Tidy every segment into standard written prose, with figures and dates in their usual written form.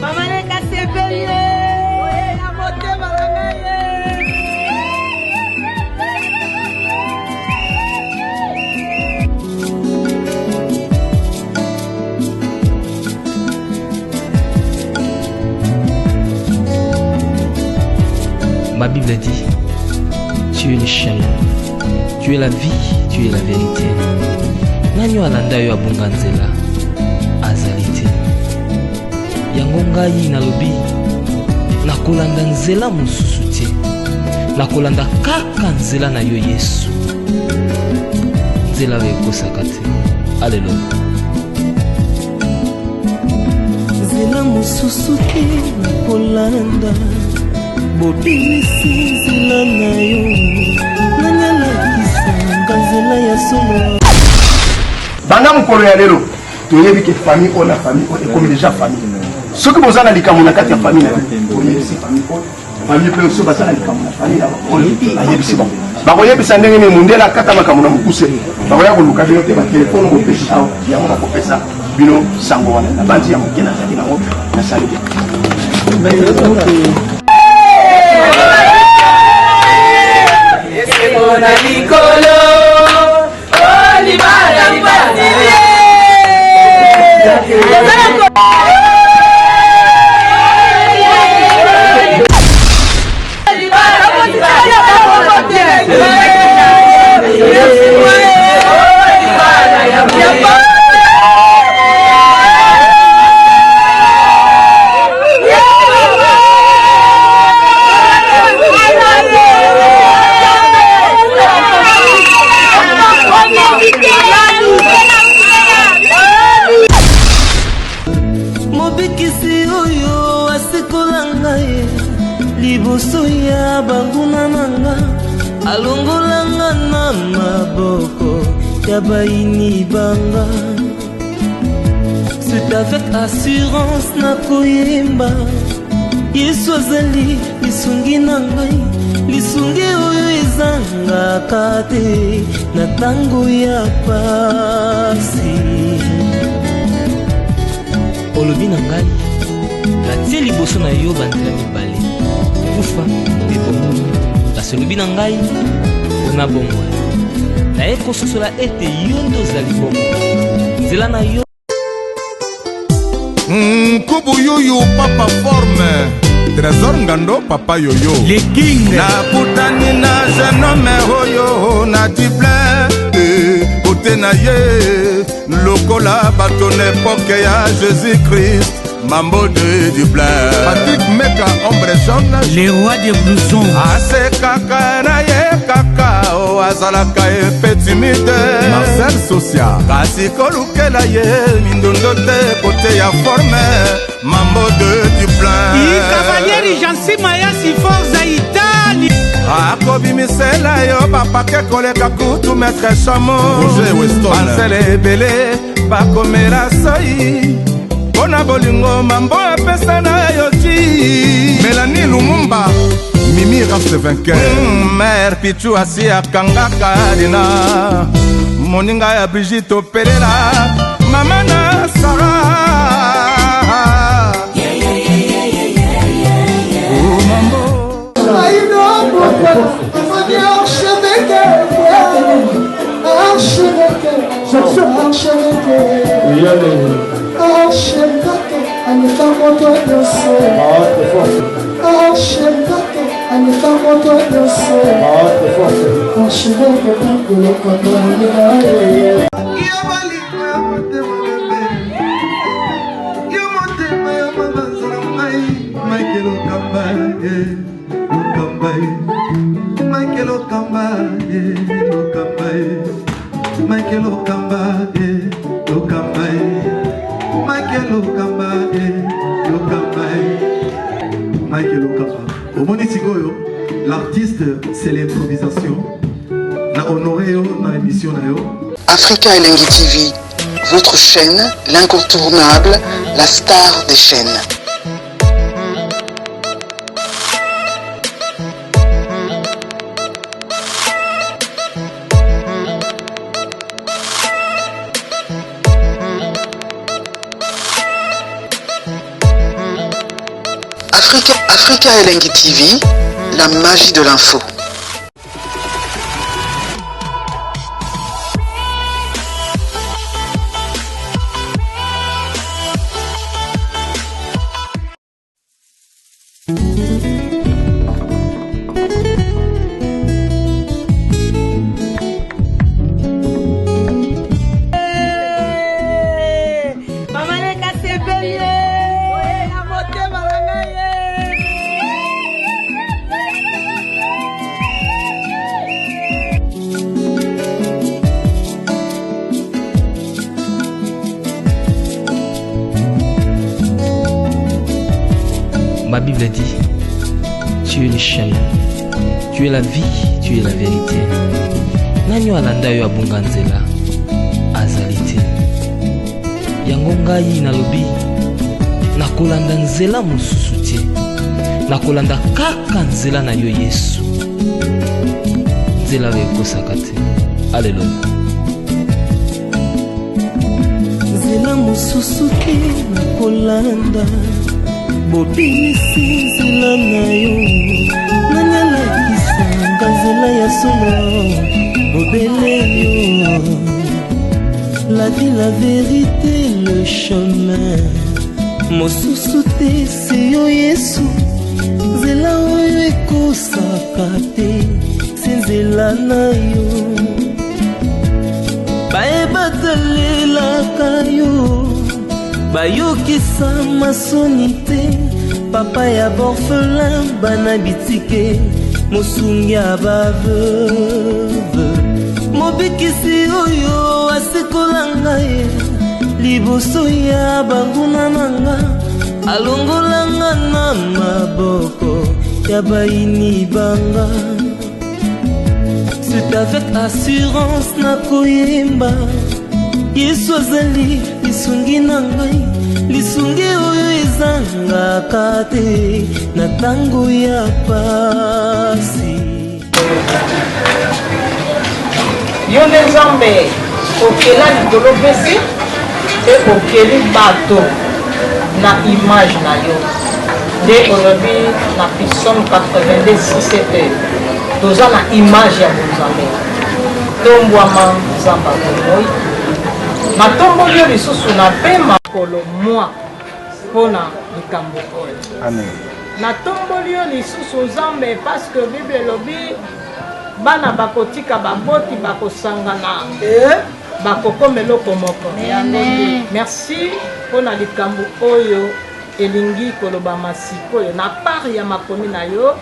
Mama leka sepeli na motema na ngai. Ma Bible dit, tu es le chemin, tu es la vie, tu es la vérité. Nani oyo alanda yo abunga nzela azali te. Yango ngai nalobi, nakolanda nzela mosusu te, nakolanda kaka nzela na yo Yesu. Nzela oyo ekosaka te. Aleluya. Nzela mosusu te nakolanda, bobimisi nzela na yo, nani alakisa nga nzela ya solo? Banda mokolo ya lelo toyebi ke famille oyo na famille oyo ekomi deja famille. Soki boza na likambo na kati ya famille na bino, boyebisi famille oyo, famille mpe soki baza na likambo na famille na oyo, bayebisi bango. Bakoyebisa ndenge nini mondele akata makambo na mokuse, bakoya koluka bino te, batelefone bopesi awa, yango bakopesa bino sango wana. Na banzi ya moke nazali nango, nasali bien. Esengo na likolo, oh libala libala. Mobikisi oyo asikola ngai liboso ya banguna na nga, alongola nga na maboko ya bayini banga. C'est avec assurance nakoyemba, Yesu azali lisungi na ngai, lisungi oyo ezangaka te na ntango ya pasi. Olobi na ngai, natie liboso na yo banzela mibale, kufa mpe bomoi. Kasi olobi na ngai, mpona bomoi. Naye kososola ete yo nde ozali bomoi, nzela na yo. Nkubu yuyu papa forme Trésor Ngando papa yoyo Le King. Nakutani na jeune homme oyo na Dublin, eh, kote na ye lokola bato na epoke ya Jésus Christ, mambo de Dublin. Patrick Meka ombre jaune. Le roi des blousons. Asekaka na ye kaka o azalaka epe timide. Marcel Socia kasi kolukela ye mindondo te kote ya forme, mambo de Dublin. I Cavalieri Jansi Mayasi Forza Italia. Akobimisela yo bapake koleka kutu maître Chamo. Roger Weston. Bansele ebele bakomela soi mpo na bolingo mambo apesa na yo ti. Mélanie Lumumba Mimi Raste vainqueur. Mare Pichu asi akangaka dina moninga ya Brigitte Opelela mama na Sara. Oh, mambo. Yo motema ya mabanza na ngai, Michael Okamba, eh, Okamba, eh. Michael Okamba, eh, Okamba, eh. Michael Okamba, eh, Okamba, eh. Michael Okamba, eh, Okamba, eh. Michael Okamba. Omoni sikoyo, l'artiste, c'est l'improvisation. Na honoré yo na émission na yo. Africa Elengi TV, votre chaîne, l'incontournable, la star des chaînes. Africa, Africa Elengi TV, la magie de l'info. Ma Bible dit, tu es le chemin, tu es la vie, tu es la vérité. Nani alanda yo abunga nzela azali te. Yango ngai nalobi nakolanda nzela mosusu te, nakolanda kaka nzela na yo Yesu. Nzela oyo ekosaka te. Aleluya. Nzela mosusu te nakolanda, bobimisi nzela na yo, nani alakisa nga nzela ya solo, bobele yo. La vie, la vérité, le chemin, mosusu te se yo Yesu, nzela oyo ekosaka te, se nzela na yo. Baye batalelaka yo bayokisa masoni te, papa ya borphelin, bana bitike, mosungi ya baveuve, mobikisi oyo asekola ngai liboso ya banguna na nga, alongola nga na maboko ya bayini banga. C'est avec assurance nakoyemba, Yesu azali lisungi na ngai, lisungi oyo ezangaka te na ntango ya pasi. Yo nde Nzambe okela likolo mpe se, mpe okeli bato na image na yo. Nde olobi na Psaume 82 6 ete toza na image ya bonzambe. Tombwama Nzambe ya bomoi, natomboli yo lisusu na mpe makolo mwa mpo na likambo oyo. Amen. Natomboli yo lisusu Nzambe, parce que Bible elobi bana bakotika baboti, bakosangana, bakokoma eloko moko. Merci mpo na likambo oyo elingi kolobama sikoyo na part ya makomi na yo.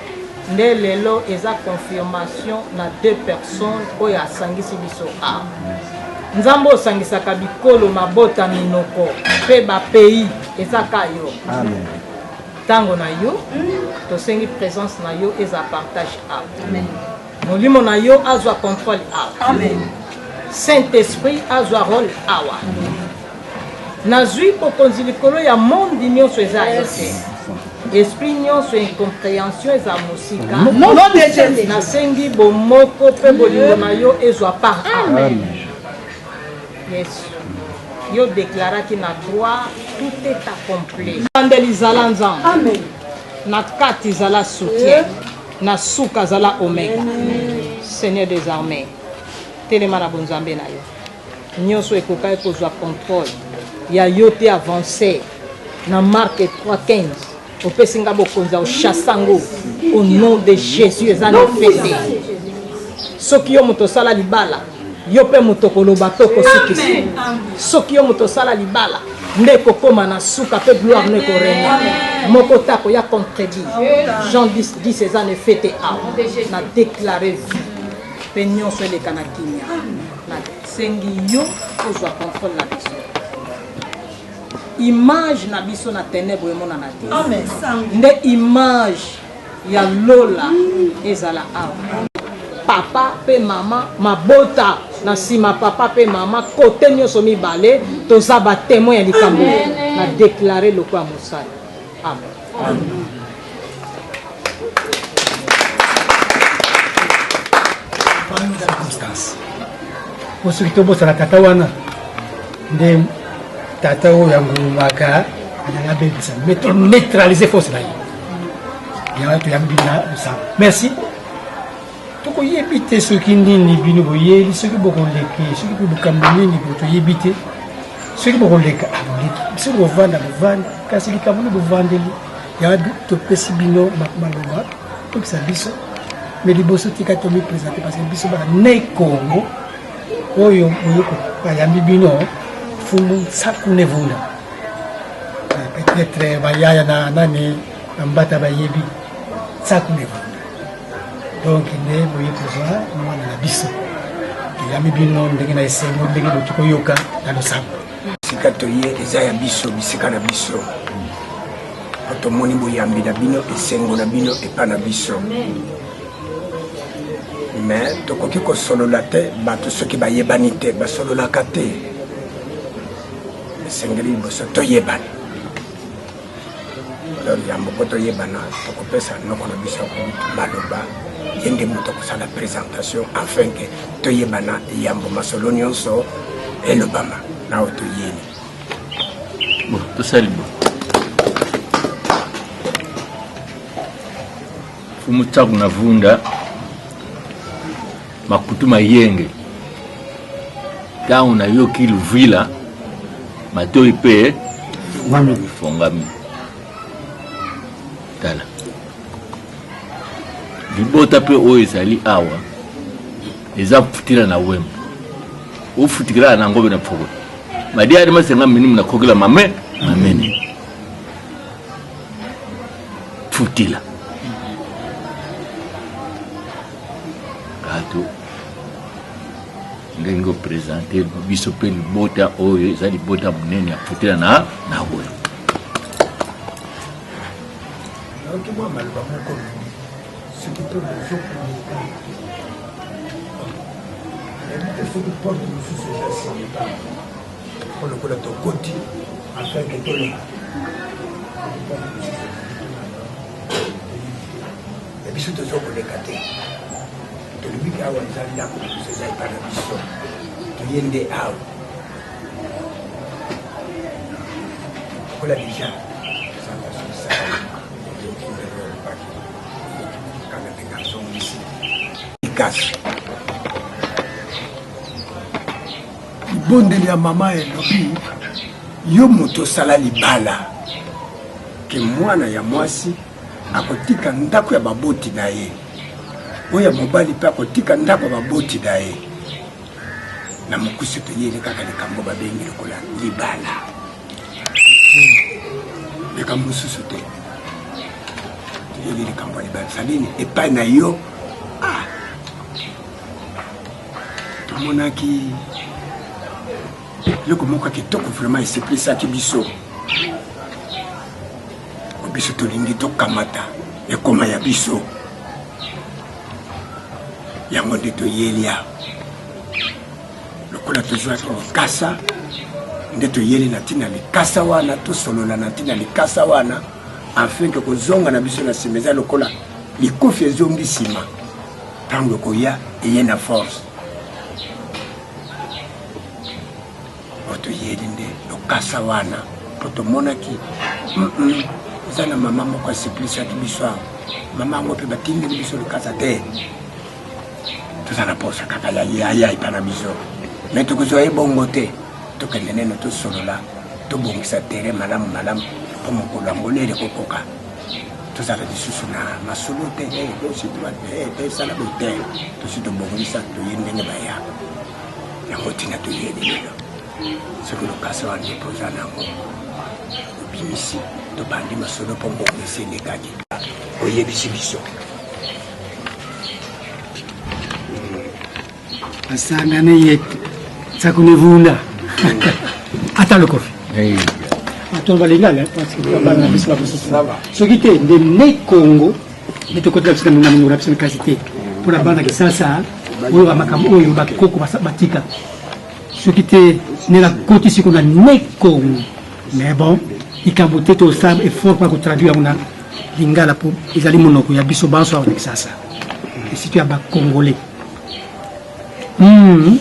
Nde lelo eza confirmation na deux personnes oyo asangisi biso awa. Nzambe osangisaka bikolo, mabota, minoko pe ba pays, eza ka yo. Amen. Tango na yo, tosengi présence na yo eza partage awa. Amen. Molimo na yo azwa contrôle awa. Amen. Saint-Esprit azwa rôle awa. Nazwi bokonzi likolo ya monde nyonso eza yo te. Esprit nyonso incompréhension eza mosika. Nasengi bomoko pe bolingo na yo ezwa part awa. Yesu, yo deklaraki na croix, tout est accompli. Bandeli zala Nzambe. Amen. Na kati zala soutien. Na suka zala omega. Seigneur des armées, telema na bonzambe na yo. Nyonso ekokaki kozwa contrôle ya yo te, avance na Marc 3:15 opesi nga bokonzi ya ochasse yango au nom de Jésus. Eza na fete. Soki yo moto osala libala, yo mpe moto okoloba mpe okosukisa. Soki yo moto osala libala, nde ekokóma na suka mpe gloire no ekorenga. Moko te akoya contredire. Jean 10 10 eza na fete awa. Na déclare vie mpe nyonso eleka na kimia. Nasengi yo ozwa contrôle na biso. Image na biso na ténèbres emonana te. Nde image ya lola ezala awa. Papa pe mama, mabota na nsima papa pe mama, kote nyonso mibale toza ba témoin ya likambo. Na déclarer lokola mosali. Amen. Amen. Circonstance po soki tobosana tata wana nde tata oyo angulumaka alinga abebisa mais to neutraliser force na ye. Yango toyambi bino na losambo. Merci. Tokoyebi te soki nini bino boyeli, soki bokoleke, soki mpe bokambo nini bo toyebi te. Soki bokoleka, ah, boleki. Soki bovanda, bovanda. Kasi likambo nini bovandeli? Yango topesi bino maloba, tokisa biso. Mais liboso tika tomi présenter parce que biso bana ne Congo oyo boye bayambi bino fumu nsaku ne vunda. Peut-être bayaya na nani na mbata bayebi nsaku ne vunda. Donc nde boye kozwa mwana na biso. Toyambi bino ndenge na esengo ndenge boki koyoka na losambo. Bisika toye eza ya biso, bisika na biso. Po tomoni boyambi na bino, esengo na bino epa na biso. Mais tokoki kosolola te bato soki bayebani te, basololaka te. Esengeli liboso toyebana. Alors yambo mpo toyebana, tokopesa noko na biso ya kulutu maloba, ye nde moto akosala presentation afin que toyebana yambo masolo nyonso elobama na oyo toyeli. Bon, tosali bo. Fumu Tsaku na Vunda, Makutu Mayenge, ntango nayoki Luvila, matoi mpe efongami. Tala libota mpe oyo ezali awa eza futila na wembo ofutikila na ngobe na pfoko madiari masenga minimu na kokela mame mamene futila kato ndenge opresente biso mpe libota oyo eza libota monene ya futila na na wembo. Nayoki mwa maloba moko olobi soki mpe bozokoleka nayebi te soki porte mosusu eza nsima mpo lokola tokoti afin ke toleka porte mosusu ya biso tozokoleka te tolobi ke awa eza ndako na biso eza epai na biso toye nde awa lokola deja libondeli ya mama elobi yo moto osala libala ke mwana ya mwasi akotika ndako ya baboti na ye oyo ya mobali mpe akotika ndako ya baboti na ye na mokuse toyeli kaka likambo babengi lokola libala likambo mosusu te toyeli likambo ya libala salini epai na yo ah, tomonaki eloko moko ya kitoko vraiment esepelisaki biso biso tolingi tokamata ekoma ya biso yango nde toyeli awa lokola tozwaki likasa nde toyeli na ntina likasa wana tosolola na ntina likasa wana afin ke kozonga na biso na nsima eza lokola likofi ezongi nsima ntango ekoya eye na force Po toyeli nde lokasa wana po tomonaki eza na mama moko aseplisaki biso awa mama yango mpe batindeli biso lokasa te toza na posa kaka ya ye aya epa na biso me tokozwa ye bongo te tokende neno tosolola tobongisa terrain malamu malamu mpo mokolo yango lere kokoka tozala lisusu na masolo te eh, gauche droite eh, tosala boye te tosi tobongisa toye ndenge baya yango ntina toyeli lelo soki lokasa wana nde toza na yango obimisi tobandi masolo mpo mbongo esi elekaki oyebisi biso basangane ye nsakunevunda ata lokofi bato balingala parce que bana biso bamosusu soki te nde ne congo nde tokotela biso na monoko na biso makasi te mpo na bana kisasa oyo bamakambo oyo bakoko batika soki te nde nakoti siko na ne congo mais bon likambo te tosala effort mpona kotraduire yango na lingala mpo ezali monoko ya biso banso awa na kisasa surtout ya bacongolais hmm.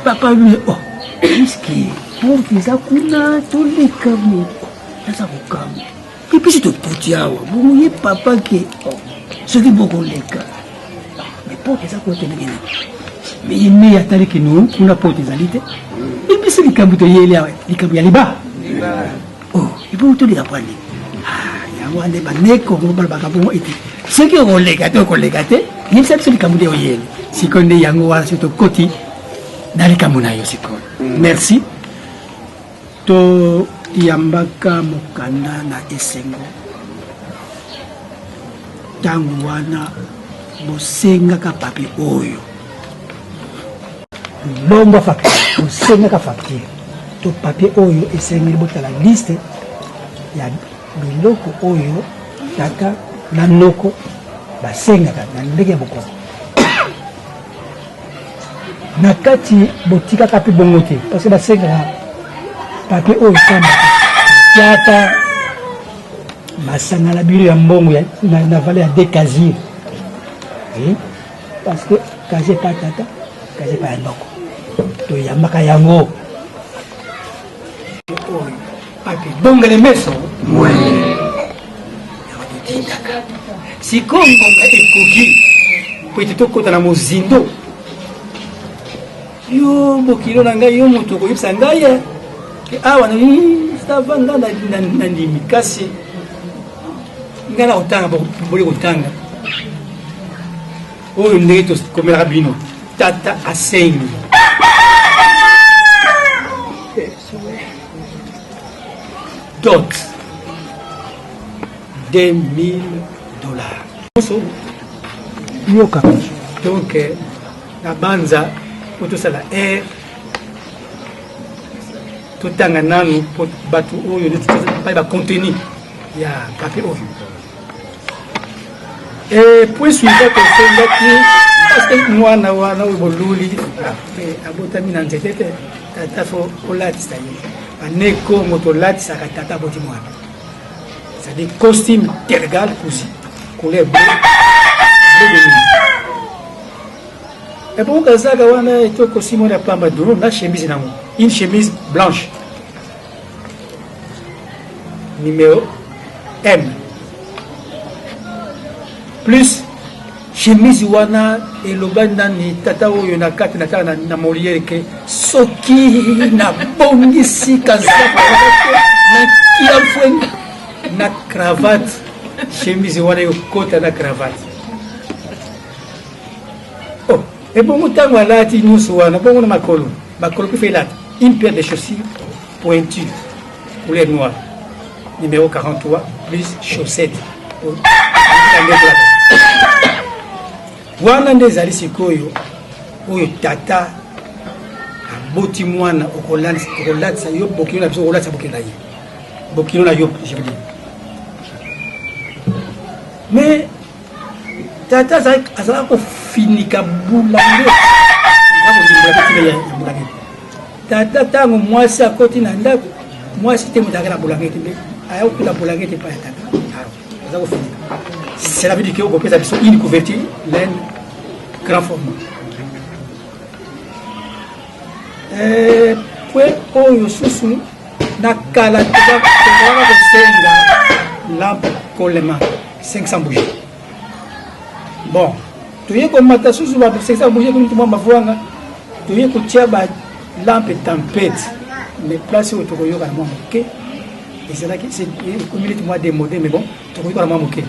papa oh, eske porte eza kuna toleka moko naza kokamwa. Epuis tokoti awa bongo ye papa ke oh, soki bokoleka me porte eza kote ndenge nini? Me ye mei atali kino kuna porte ezali te. Ebiso likambo toyeli awa likambo ya liba oh, epo toleka mpo nini? Ah, yango wana nde banekongo balobaka bongo ete soki okoleka te okoleka te, yebisa biso likambo nde oyeli sikoyo. Nde yango wana soki tokoti na likambo na yo sikoyo. Merci. Toyambaka mokanda na esengo ntango wana bosengaka papier oyo mbongo facture, bosengaka facture to papier oyo esengeli botala liste ya biloko oyo tata na noko basengaka na ndenge ya bokoko. Na kati botikaka mpe bongo te, parce que basengaka papier oyo pamba tiaka masanga na bino ya mbongo na valeur ya deux casier, parce que casier pa tata, casier pa ya noko, toyambaka yango oyo papier bongele meso yango totindaka. Sikoyo ngonga ekoki po ete tokɔta na mozindo. Yo bokilo na ngai, yo moto okoyebisa ngai ye ke awa sava nga nandimi, kasi ngai na kotanga boli kotanga oyo ndenge tokomelaka bino. Tata asengi dot 2000 $. Yoka. Donc na banza po tosala aire, totanga nanu po bato oyo neti bayeba contenu ya papier oyo. Et point suivant, tosengaki parce que mwana wana oyo boluli abotami na nzete te, tata fo olatisa ye. Bane Kongo tolatisaka tata aboti mwana, c'est-à-dire costume tergal cousu couleur bleu, bleu de nuit. Ebongo kazaka wana eto costume wana pamba duro na chemise nango, une chemise blanche numéro M plus chemise wana eloba nani tata oyo na kati na tala na Molière ke soki nabongisi kazaka na kiafwenga na cravate, chemise wana ekota na cravate. Oh, ebongo ntango alati nyonso wana bongo na makolo, makolo mpe elata une paire de chaussures pointue couleur noire numéro 43 plus chaussette wana. Nde ezali sikoyo oyo tata aboti mwana okolatisa yo bokilo na biso, okolatisa bokilo na ye, bokilo na yo je veux dire. Mais tata azalaka kofinika bulange, eza kolimbola mpe ya bulange. Tata ntango mwasi akoti na ndako, mwasi te moto azalaki na bulangeti mpe aya kokuta bulangeti epai ya tata aza kofinika. Cela veut dire que okopesa biso une couverture laine grand format. Point oyo susu, na kala tozalaka kosenga lampe Coleman 500 bougie. Bon, toye komata susu ba 500 bougie komi mwa mavwanga, toye kotia ba lampe tempête. Mais place oyo tokoyoka na mwa moke ezalaki ekomi neti mwa démodé, mais bon, tokoyoka na mwa moke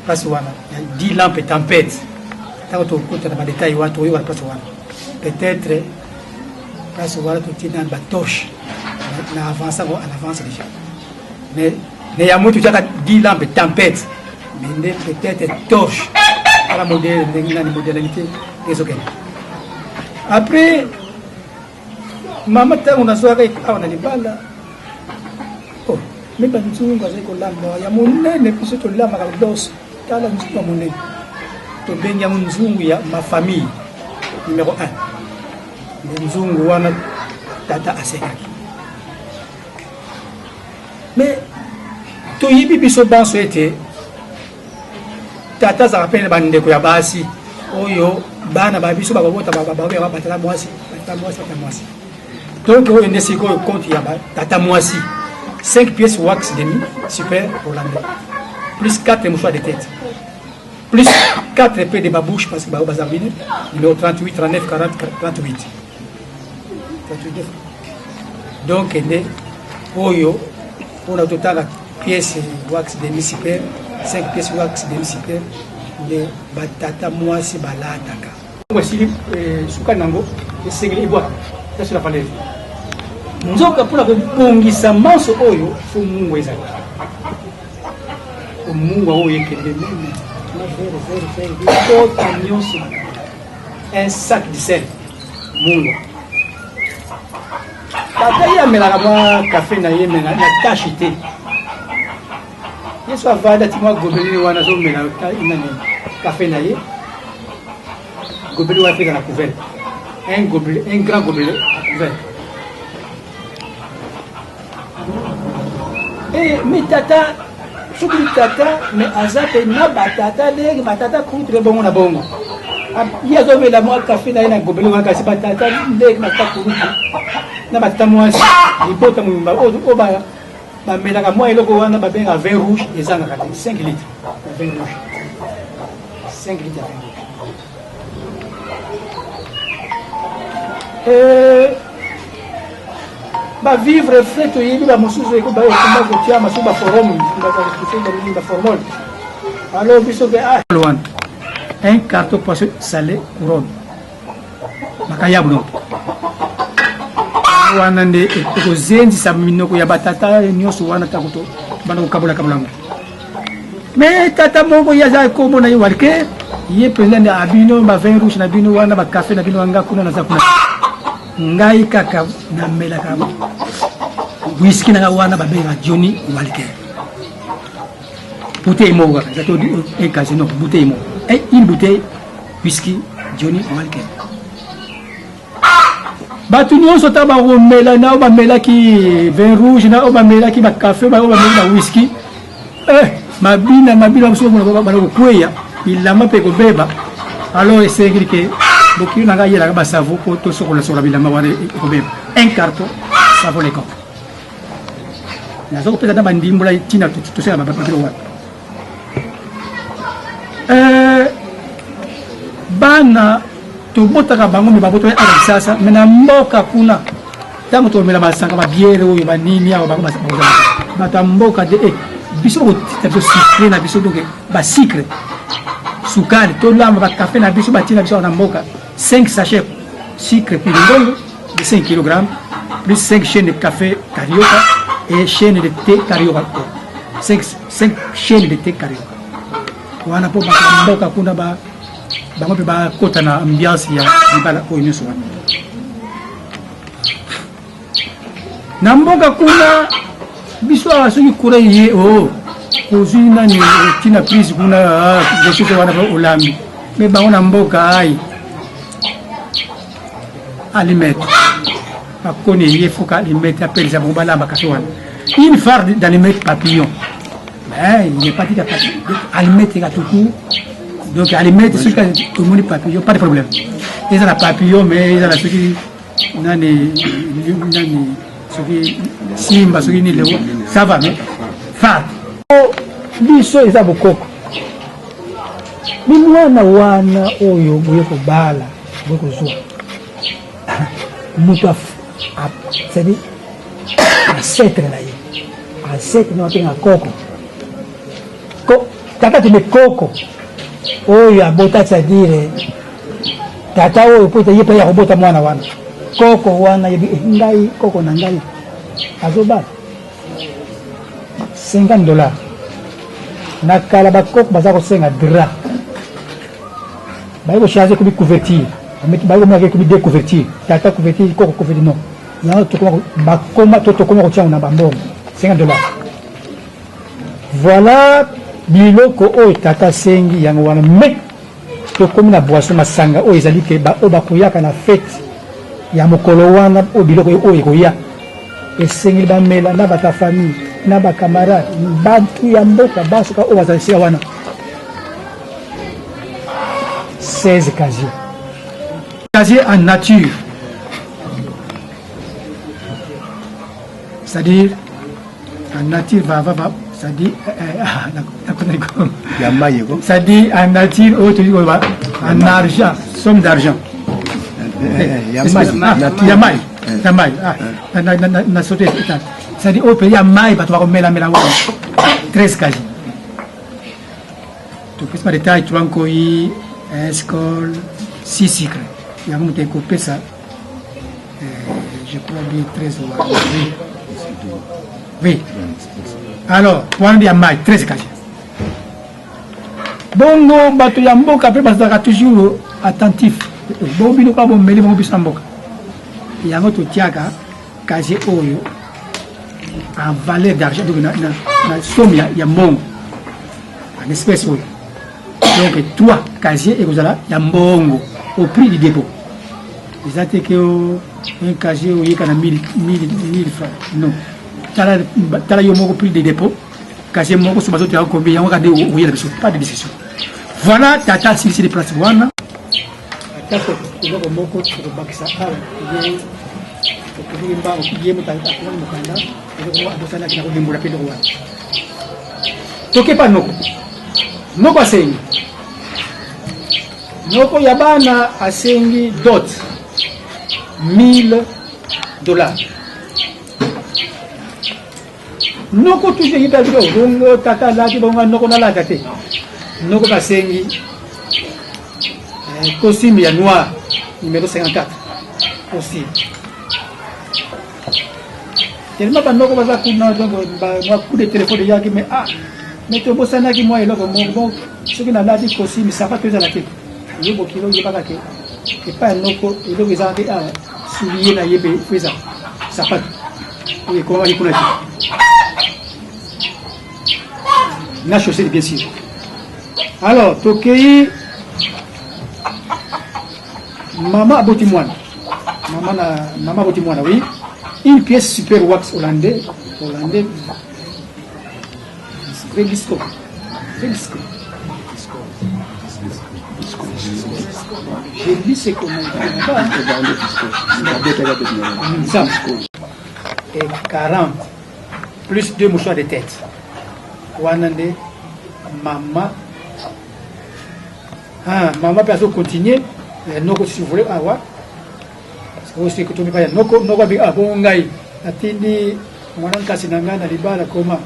place wana ya 10 lampe tempête. Ntango tokota na badetail wana, tokoyoka na place wana peut-être place wana totie na batorche na avance yango en avance déjà. Mais néanmoins totiaka 10 lampes tempête, mais nde peut-être torche ala modèle ndenge nani modernité ezokende. Après mama, ntango nazwaka awa na libala, oh, me banzungu azali kolamba ya monene, biso tolambaka loso. Tala nzungu ya monene, tobengi yango nzungu ya ma famille numéro 1. Nde nzungu wana tata asengaki. Mais toyebi biso banso ete tata azalaka mpe na bandeko ya basi oyo bana ba biso bakobota, babengaka batata mwasi, batata mwasi, batata mwasi. Donc oyo nde sikoyo compte ya batata mwasi. 5 pièces wax demi super hollandais plus 4 mouchoirs de tête plus 4 épées de babouche parce que bao baza bine numéro 38 39 40 38 38 donc nde oyo mpona totala pièce wax demi super 5 pièces wax demi super nde batata mwasi balataka esili eh, sukali nango esengeli ebwaka taso la valeur nzoka mpona kobongisa manso oyo fo mungu ezali mungwa oyo ekende meme na vere vere vere bikota nyonso un sac de sel mungwa tata ye amelaka mwa kafe na ye me na tashe te yesu avanda ti mwa gobelini wana azomela nani kafe na ye gobeli wana mpe eza na couvert un gobelet un grand gobelet à couvert Eh, mais tata soki tata mais aza mpe na batata ndenge batata kutu mpe bongo na bongo ye azomela mwa kafe na ye na gobele wana kasi batata ndenge batata kulutu na batata mwasi libota mobimba oyo bamelaka mwa eloko wana babengaka vin rouge ezangaka te 5 litre ya vin rouge 5 litre ya vin rouge Eh, bavivre frais toyebi bamosusu ekoma kotia masusu baforum baformole alors biso mpe ah, wana un carton poisson salé couronne makayabu donc wana nde ekozenzisa minoko ya batata nyonso wana ntango tobanda kokabolakabola yango me tata moko ye aza kombo na ye walker ye mpenza nde abino ba vin rouge na bino wana ba cafe na bino nga kuna naza kuna ngai kaka namelaka whisky na nga wana babengaka johnny walker bouteille moko kaka eza to un casino bouteille moko une bouteille whisky johnny walker bato nyonso ata bakomela na oyo bamelaki vin rouge na oyo bamelaki bakafe oyo bamelaki ba whisky eh, mabina mabina mosusu bana kokweya bilamba mpe kobeba alors esengeli ke bokilo na ngai ayelaka basavo mpo tosokolasokola bilamba wana ekobeba un carton savon le camp naza kopesa ata bandimbola ntina tosala bapapilo wana eh, bana tobotaka bango me babotaki awa kisasa me na mboka kuna ntango tomela masanga babiere oyo banini awa bango bato ya mboka de eh, biso bakotita biso sucre na biso donke basikre sukali tolamba bakafe na biso batie na biso awa na mboka 5 sachet sucre pilingongo de 5 kg plus 5 chaînes de café carioca et chaîne de thé carioca 5, 5 chaînes de thé carioca wana mpo bato ya mboka kuna ba bango mpe bakota na ambiance ya libala oyo nyonso wana na mboka kuna biso awa soki kura ye o oh, ozwi nani otina prise kuna ah, wana olambi me bango na mboka ai alimete bakoni ye foka alimete apelisa bango balamba kafe wana une farde d'alimete papillon mais il n'est pas dit alimete ka tout donc alimete soki tomoni papillon pas de problème ezala papillon mais ezala soki nani nani soki simba soki nini leo ça va mais farde biso eza bokoko mi mwana wana oyo boye kobala boye kozwa moto c'est-à-dire ancêtre na ye ancêtre na babenga koko ko tata teme koko oyo abota c'est-à-dire tata oyo po ete ye mpe ya kobota mwana wana koko wana yebi eh, ngai koko na ngai azobala 50 dollars na kala bakoko baza kosenga drap baye kochange ekomi couverture baye komonaka ekomi de couverture tata couverture koko couverture non yango tokoma bakoma to tokoma kotia na bambongo 50 dollars voilà biloko oyo tata asengi yango wana mais tokomi na boisson masanga oyo ezali ke baoyo bakoyaka na fete ya mokolo wana oyo biloko oyo ekoya esengeli bamela na bato ya famille na bacamarade bato ya mboka basoka oyo bazala esika wana 16 casier casier en nature c'est-à-dire En nature va va va c'est-à-dire ya mai ko c'est-à-dire en nature oyo toyei koloba en argent somme d'argent ya mai ya mai ya mai na sote c'est-à-dire oyo mpenza ya mai bato bakomelamela wana 13 casier topesi ba détail 3 nkoi skol 6 sucre yango moto ekopesa je crois bien 13 wana oui oui alors wana nde ya mai 13 casier bongo bato ya mboka mpe bazalaka toujours attentif bongo bino kaka bomeli bongo biso na mboka yango totiaka casier oyo en valeur d'argent donc na, na, na somme ya, ya mbongo en espèce oyo donc trois casier ekozala ya mbongo au prix du dépôt eza te ke un casier oyeka na 1000 1000 francs non tala, tala yo moko prix de dépôt casier moko so bazotoyaka combien yango kaka nde oyela biso pas de discussion voilà tata asilisi de place wana atako eloko moko tokobakisa awa ye tokomi mbango ye moto akomaki mokanda eloko moko abosanaki na kolimbola mpe eloko wana tokepa noko noko asengi noko ya bana asengi dot 1000 dollars noko toujours ye mpe abiki bongo tata alati bongo noko nalata te noko basengi eh, costume ya noir numéro 54 costume tellement banoko baza kuna donc mwa coup de téléphone eyaki mais ah mais tobosanaki mwa eloko moko bon soki nalati costume sapato ezala te yo bokilo oyebaka ke epai ya noko eloko ezalaka te awa soulier na ye mpe fo ezala sapato oyo ekomamaki kuna te na chaussette bien sûr alors tokei mama aboti mwana mama na mama aboti mwana oui une pièce super wax hollandais hollandais vrai disco vrai disco J'ai lu ce qu'on Ça. Et 40 plus deux mouchoirs de tête. Wana nde mama ah, mama mpe azo continuer noko si vous voulez awa osi kotomi pa ya noko noko abi ah bongo ngai natindi mwana nkasi na ngai na libala koma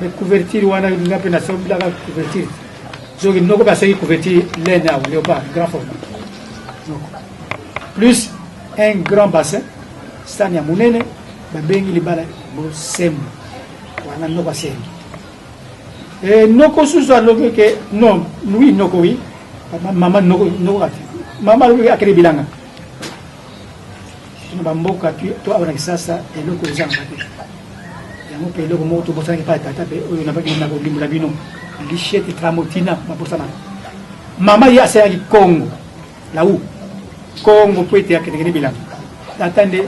mais couverture wana nga mpe nasombelaka couverture soki noko mpe asengi couverture laine awa léopard grand format noko plus un grand bassin sani ya monene babengi libala bosembo wana noko asengi e noko susu alobi ke non oui noko oui mama noko noko ati mama alobi akende bilanga na bamboka to awa na kisasa eloko ezangaka te yango mpe eloko moko tobosanaki epai ya tata mpe oyo nabaki na kolimbola bino lichete tramotina babosanaka mama ye asalaki kongo lau kongo mpo ete akendeke ne bilanga tata nde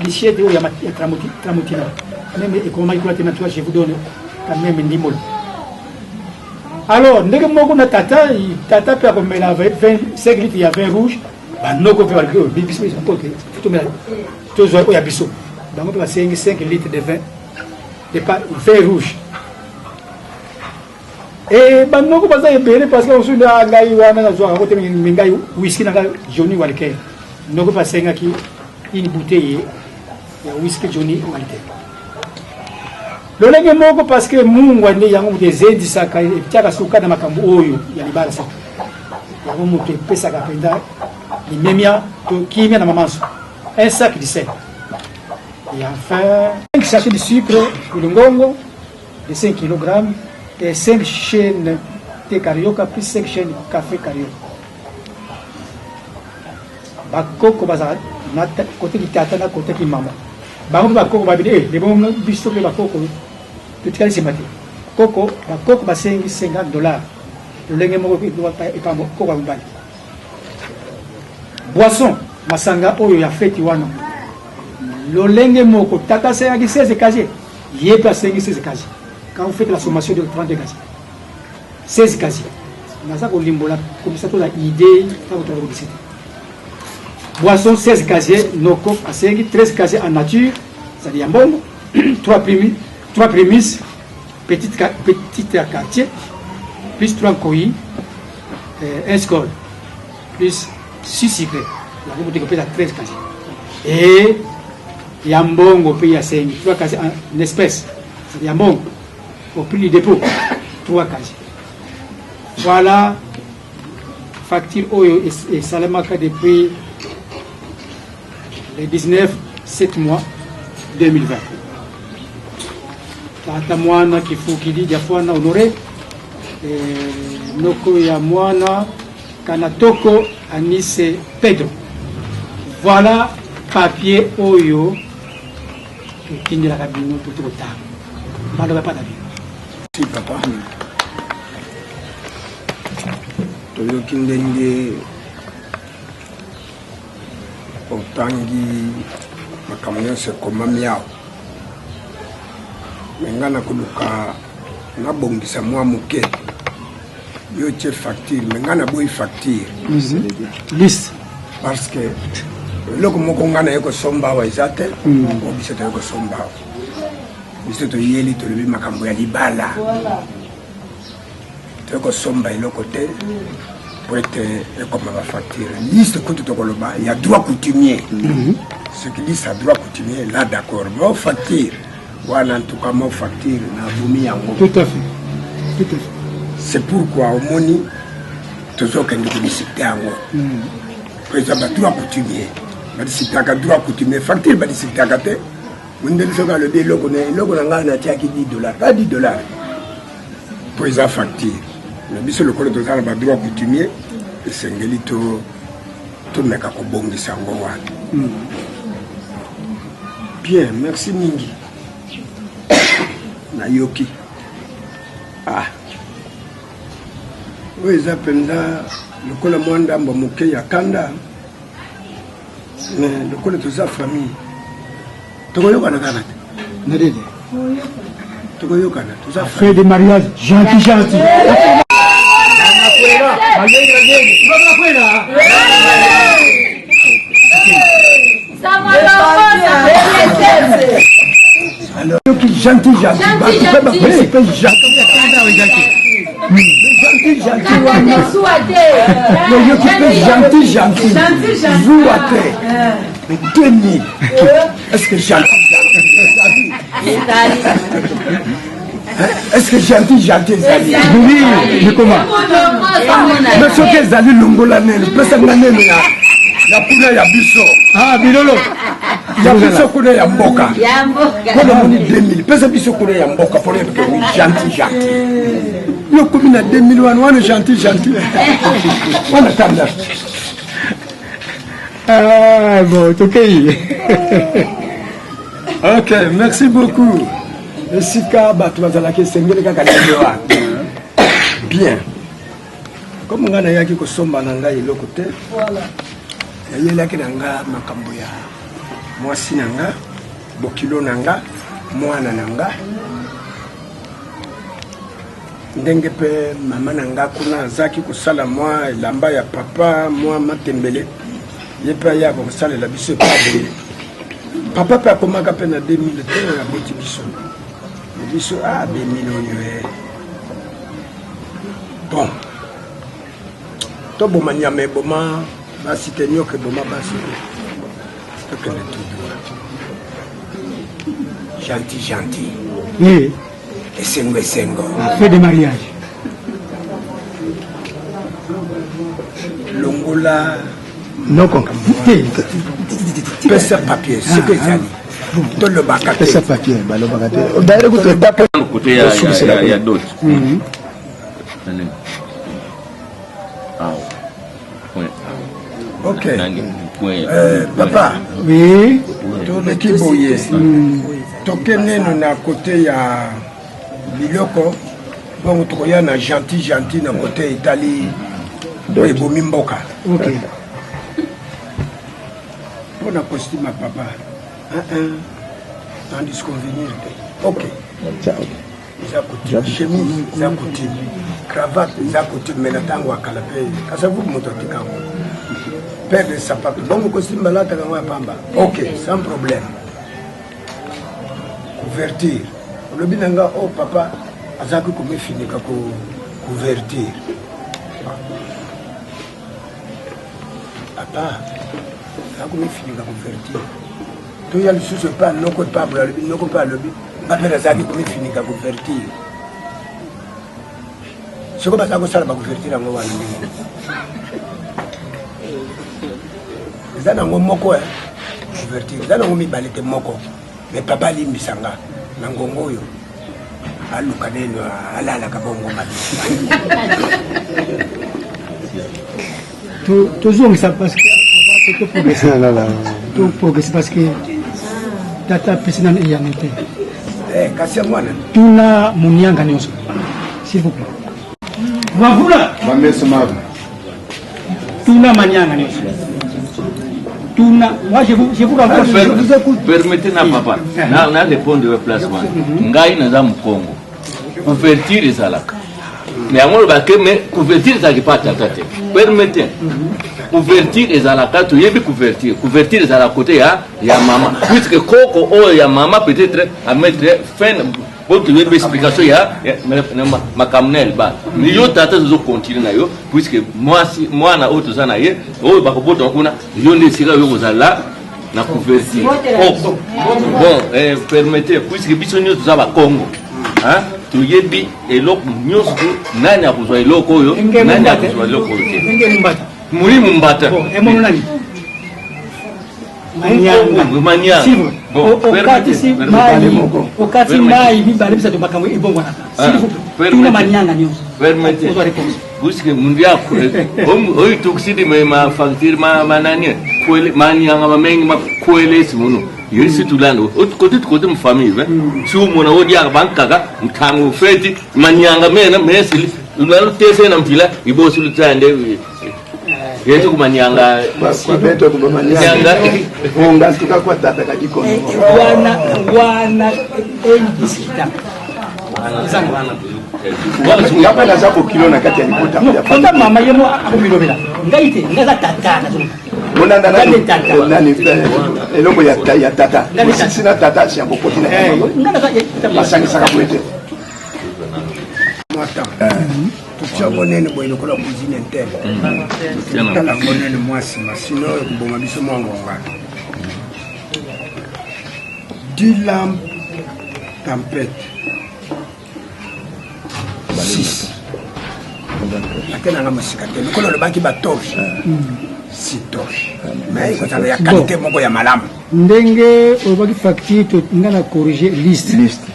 lichete oyo ya tramotina meme ekomamaki kuna te na toi je vous donne quand même ndimbola alors ndenge moko na tata tata mpe akomela 5 litre ya vin rouge banoko mpe balobi oyo biso oke tomela tozwa oyo ya biso bango mpe basengi 5 litre de vin de pa vin rouge e banoko baza ebele parce que mosusu ah, ngai wana nazwaka yango te me ngai whisky na ngai johnny walker noko mpe asengaki une bouteille ya whisky johnny walker lolenge moko parce que mungwa nde yango moto ezendisaka etiaka suka na makambo oyo ya libala soko yango moto epesaka mpenza limemia to kimia na mamanso un sac de sel et enfin 5 sachets de sucre kulingongo de 5 kg et 5 chaînes de carioca plus 5 chaînes café carioca bakoko bazala na kote kitata na kote kimama bango mpe bakoko babini eh, lebongo biso mpe bakoko totikali nsima te koko bakoko basengi 50 dollar lolenge moko epa koko ya mobali boisson masanga oyo ya feti wana lolenge moko tata asengaki 16 casier ye mpe asengi 16 casier quand vous faites la sommation de 32 casier 16 casier naza kolimbola komisa toza idée ntango toza kobisi te boisson 16 casier noko asengi 13 casier en nature ezali ya mbongo. 3 primi, 3 prémices petite, petite quartier plus 3 nkoi euh, un scol plus 6 sucré yango moto ekopesa 13 kasi e ya mbongo mpe ya sengi 3 kasi en espèce ya mbongo au prix du dépôt 3 kasi voilà facture oyo esalemaka depuis le 19 7 mois 2020 tata mwana kifukili diafwana honore eh, noko ya mwana kanatoko anise pedro voilà papier oyo totindelaka bino toti kotanga maloba pa na bino Si papa. Toyoki ndenge otangi makambo nyonso ekomami awa me ngai nakoluka nabongisa mwa moke yo otie facture me ngai naboyi facture mhm. liste parce que eloko moko ngai naye kosomba awa eza te mm. oyo biso toye kosomba awa biso toyeli tolobi makambo ya libala toye kosomba eloko te po ete ekoma bafacture liste kutu tokoloba ya droit coutumier mhm. soki liste ya droit coutumier la d'accord mo facture wana en tout cas mo facture nabomi yango tout à fait tout à fait c'est pourquoi omoni tozokende kodiscute yango mhm. po eza badroit coutumier badiscutaka droit coutumier facture badiscutaka te Mondele soki alobi eloko na eloko na ngai natiaki 10 dollars ka 10 dollars mpo eza facture na biso lokola toza na badroit coutumier esengeli to tomeka kobongisa yango wana hmm. bien merci mingi nayoki ah oyo eza mpenza lokola mwa ndambo moke ya kanda mais lokola toza famille tokoyokana kaka te nadede tokoyokana toza fait de mariage gentil gentil Alors, gentil, gentil, gentil, gentil. Gentil, gentil, nayoki mpe gentil, gentil, zuwa te, mais 2000, est-ce que gentil, gentil est-ce que gentil, gentil ezali? Oui, mais comment? Mais soki ezali longola neno, pesa nga neno ya ya kuna ya biso. Ah, bilolo. Ya biso kuna ya mboka. Mpo namoni 2000, pesa biso kuna ya mboka mpo nayebi gentil, gentil. Yo komi na 2000 wana wana gentil gentil wana kanda. Ah, bon, tokei. Ok, merci beaucoup. Esika bato bazalaki esengeli kaka ndenge wana. Bien. Comme ngai nayaki kosomba na ngai eloko te. Nayelaki na ngai makambo ya mwasi na ngai, bokilo na ngai, mwana na ngai. Ndenge mpe mama na nga kuna azaki kosala mwa elamba ya papa mwa matembele ye mpe ayaka kosalela biso epa boye papa mpe akomaka mpe na 2000 te aboti biso biso a ah, 2000 oyo e bon toboma nyama eboma basi te nioka eboma basi te tokende tout droit gentil gentil oui. esengo esengo fait de mariage longola noko te pesa papier soki ah, ezali ah. tolobaka te pesa papier balobaka te d'ailleurs kutu etape kote ya ya dot mhm. Ok. Euh, papa. Oui. Toleki boye. Mm. Toke neno na kote ya biloko bongo tokoya na gentil gentil na kote etali oyo ebomi mboka. Ok. Mpo na costume ya papa. Un, un, en disconvenir te. Ok. Ciao. Eza coutume, chemise eza coutume, cravate eza coutume, mais na ntango ya kala mpe kasavubu moto atika yango. Paire de sapato bongo costume balataka yango ya pamba. Ok, sans problème. Couverture. Olobi na nga oh papa azalaki komifinika ko couverture. Papa azalaki komifinika couverture. Toya lisusu epa noko epa boye alobi noko mpe alobi nga mpe nazalaki komifinika couverture. Soko bazala kosala ba couverture yango wana ndenge eza nango moko eh, couverture eza nango mibale te moko me papa alimbisa nga na ngongo oyo aluka neno alalaka bongo mabe. Tozongisa parce que toprogresse toprogresse parce que tata apesi nano eyano te. Eh, kasi yango wana tuna monianga nyonso, s'il vous plaît. Mavula bameso mabe. Tuna manianga nyonso, tuna. Moi je vous rencontre, je vous écoute. Permettez na papa na répondre place wana. Ngai naza mokongo, couverture ezalaka mais yango olobake, mais couverture ezalaki pa tata te. Permettez, couverture ezalaka, toyebi couverture. Couverture ezalaka côté ya mama, puisque koko oyo ya mama peut-être amettre fin po toyebi explication ya makambo na elba. Mais yo tata tozocontinue na yo, puisque mwasi mwana oyo toza na ye oyo bakobotama kuna, yo nde esika yo kozala na couverture. Oh, bon, permettez, puisque biso nyonso toza bakongo, hein, toyebi eloko nyonso, nani akozwa eloko oyo, nani akozwa eloko oyo te. Enge Mumbata. Mulimu Mbata. Bon, emono nani? Manianga. Manianga. S'il vous Bon, okatisi permettez. mai, okati mai mibale misato, makambo ebongwanaka. S'il vous plaît, tuna manianga nyonso. Permettez. Ozwa réponse. Puisque mundu oyo tukisidi me ma facture ma manani kwele manianga mamengi makwelesi muno yesi tulanda kote kote mu famille ve si umona odiaka bankaka ntango feti manianga mena mesili nalutese na mpila ibosi lutande yetu kumanyanga. Kwabeto kubamanyanga onga tuka kwa tata kadikono. Wana wana indiscutable. Nga mpe naza bokilo na kati ya libota ya ota mama ye mo akomilobela ngai te, ngai aza tata, nazoloba. Olanda Ngai nani nde tata. Nani eloko ya tata Ngai nde osisi na tata si ya bokoti na ya mama. Ngai naza basangisaka boye te. Mwa temps totia yango nene boye lokola cuisine interne, tala yango nene mwa nsima, sino ekoboma biso mwa ngonga. 10 lampe tempête 6 ate nanga mosika te lokola olobaki batorche, si torche mais ekozala ya qualité moko ya malamu. Ndenge olobaki facture, nga na corriger liste. Liste.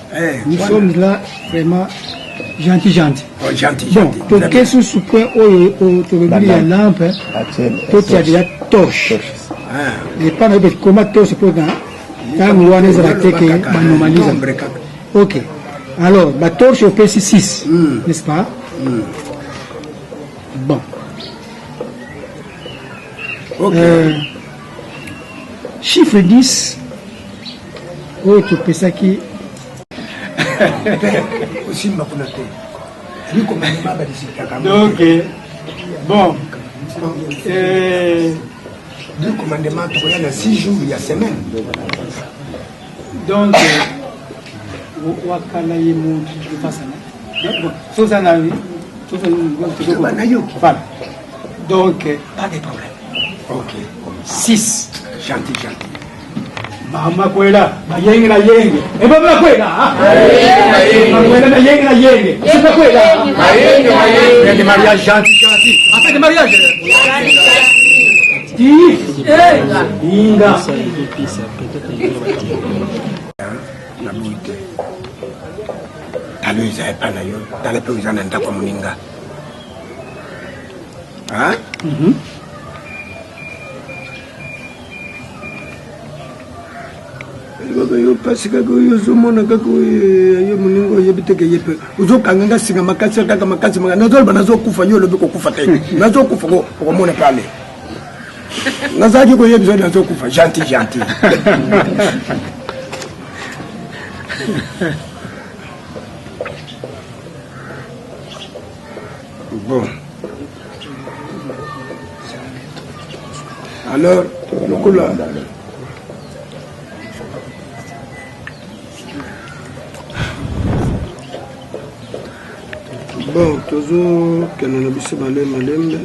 Nous sommes là vraiment gentil gentil. Oh, gentil. Bon, gentil. Toke susu point oyo oyo tolobi ya lampe, totia deja torche epa na yo koma torche mpo na ntango wana ezala te ke banormalise. Nombre kaka. Ok, alors batorche opesi 6, n'est-ce pas? Bon. Ok. Chiffre 10 oyo topesaki. Osimba kuna te, likomandema badisikaka. Donc bon, du commandement tokoya na 6 jours ya semaine. Donc wakala ye muntu tofasana soza na nayoki. Voilà, donc pas de problème. Ok. 6. Gentil gentil. Mama kwela mayenge na yenge ebaba kwela makwela na yenge na yenge sima kwela mayenge de mariage gentil gentil, afin de mariage ti inga. Naboyi te, tala oyo eza epa na yo, tala mpe oyo eza na ndako ya moninga. Hein? Kaka yo mpasi kaka oyo ozomona kaka oyo yo moninga oyebi te ke ye mpe ozokanga nga singa makasi kaka makasi makasi. Nazoloba nazokufa, yo olobi kokufa te, nazokufa okomona mpe ale nazalaki koyebisa nazokufa. Gentil gentil. Bon, alors lokola Bon, tozokende na biso malembe malembe.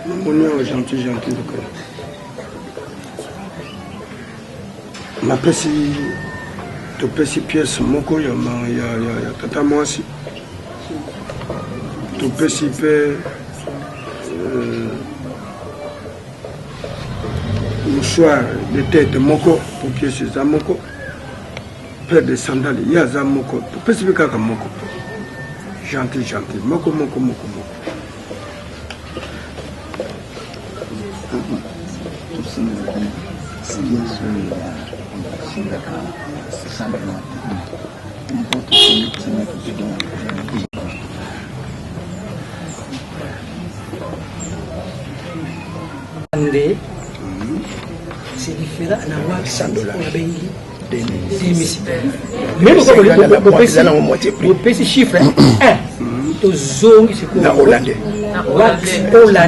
Namoni awa gentil gentil lokola. Napesi topesi pièce moko ya, ya, ya, ya tata mwasi topesi mpe euh, mouchoir de tete moko po pièce eza moko paire de sandale ye aza moko topesi mpe kaka moko gentil gentil moko moko moko moko Nde c'est différent na wax oyo abengi bopesi chiffre 1 tozongi sikoyo hollandais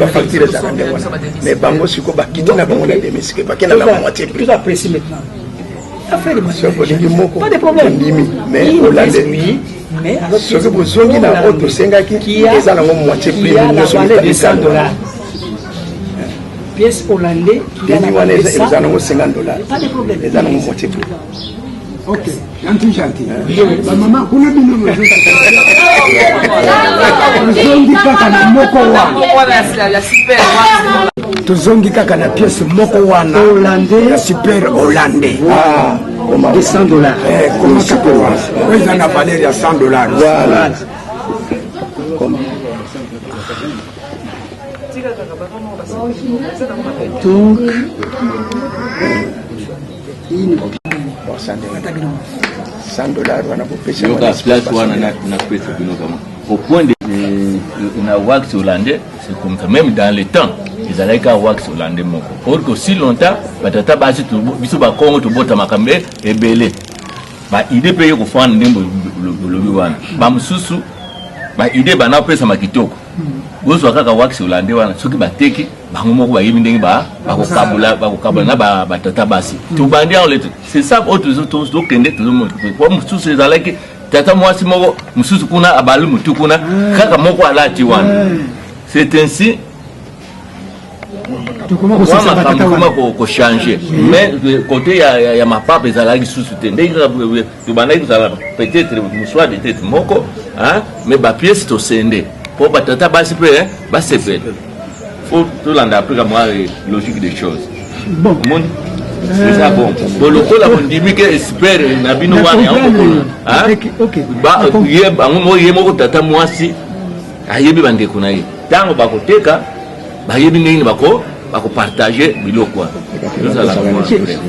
bafacture ezalaka nde wana mais bango sikoyo bakiti na bango na demi sikoyo bakenda na moitié prix toza précis maintenant soki olingi moko ondimi mais hollandais soki bozongi na oyo tosengaki eza nango moitié prix nyonso mitano pièce hollandais demi wana eza nango 50 dollars eza nango moitié prix ok gentil gentil bamama kuna bino tozongi kaka na moko wana tozongi kaka na pièce moko wana ya super hollandais 200 dollars koma kaka wana oyo eza na valeur ya 100 dollars voilà Donc, 100 dollars wana kopesa yoka place wana napesa bino kama au point de na wax hollandais c'est comme ça même dans le temps ezalaki kaka wax hollandais moko or que aussi longtemps batata basi biso bakongo tobotamaka mbe ebele ba idée mpe ye kofanda ndenge bolobi wana bamosusu ba idée bana kopesama kitoko bozwa kaka wax hollandais wana soki bateki bango moko bayebi ndenge bakokabola bakokabola na batata basi tobandi yango lete c'est ça oyo tozokende tozomona po mosusu ezalaki tata mwasi moko mosusu kuna abali motu kuna kaka moko alati wana c'est ainsi tokoma kochange mais côté ya mapapa ezalaki lisusu te ndenge kaka tobandaki kozala peut-être moswa de tete moko mais bapiese tosende mpo batata basi mpe basepela fo tolanda apres ka mwa logique des choses omoni eza bon bo lokola bondimi ke espere na bino wana yango kokolo bango moko ye moko tata mwasi ayebi bandeko na ye ntango bakoteka bayebi ndenge nini bako bakopartage biloko wana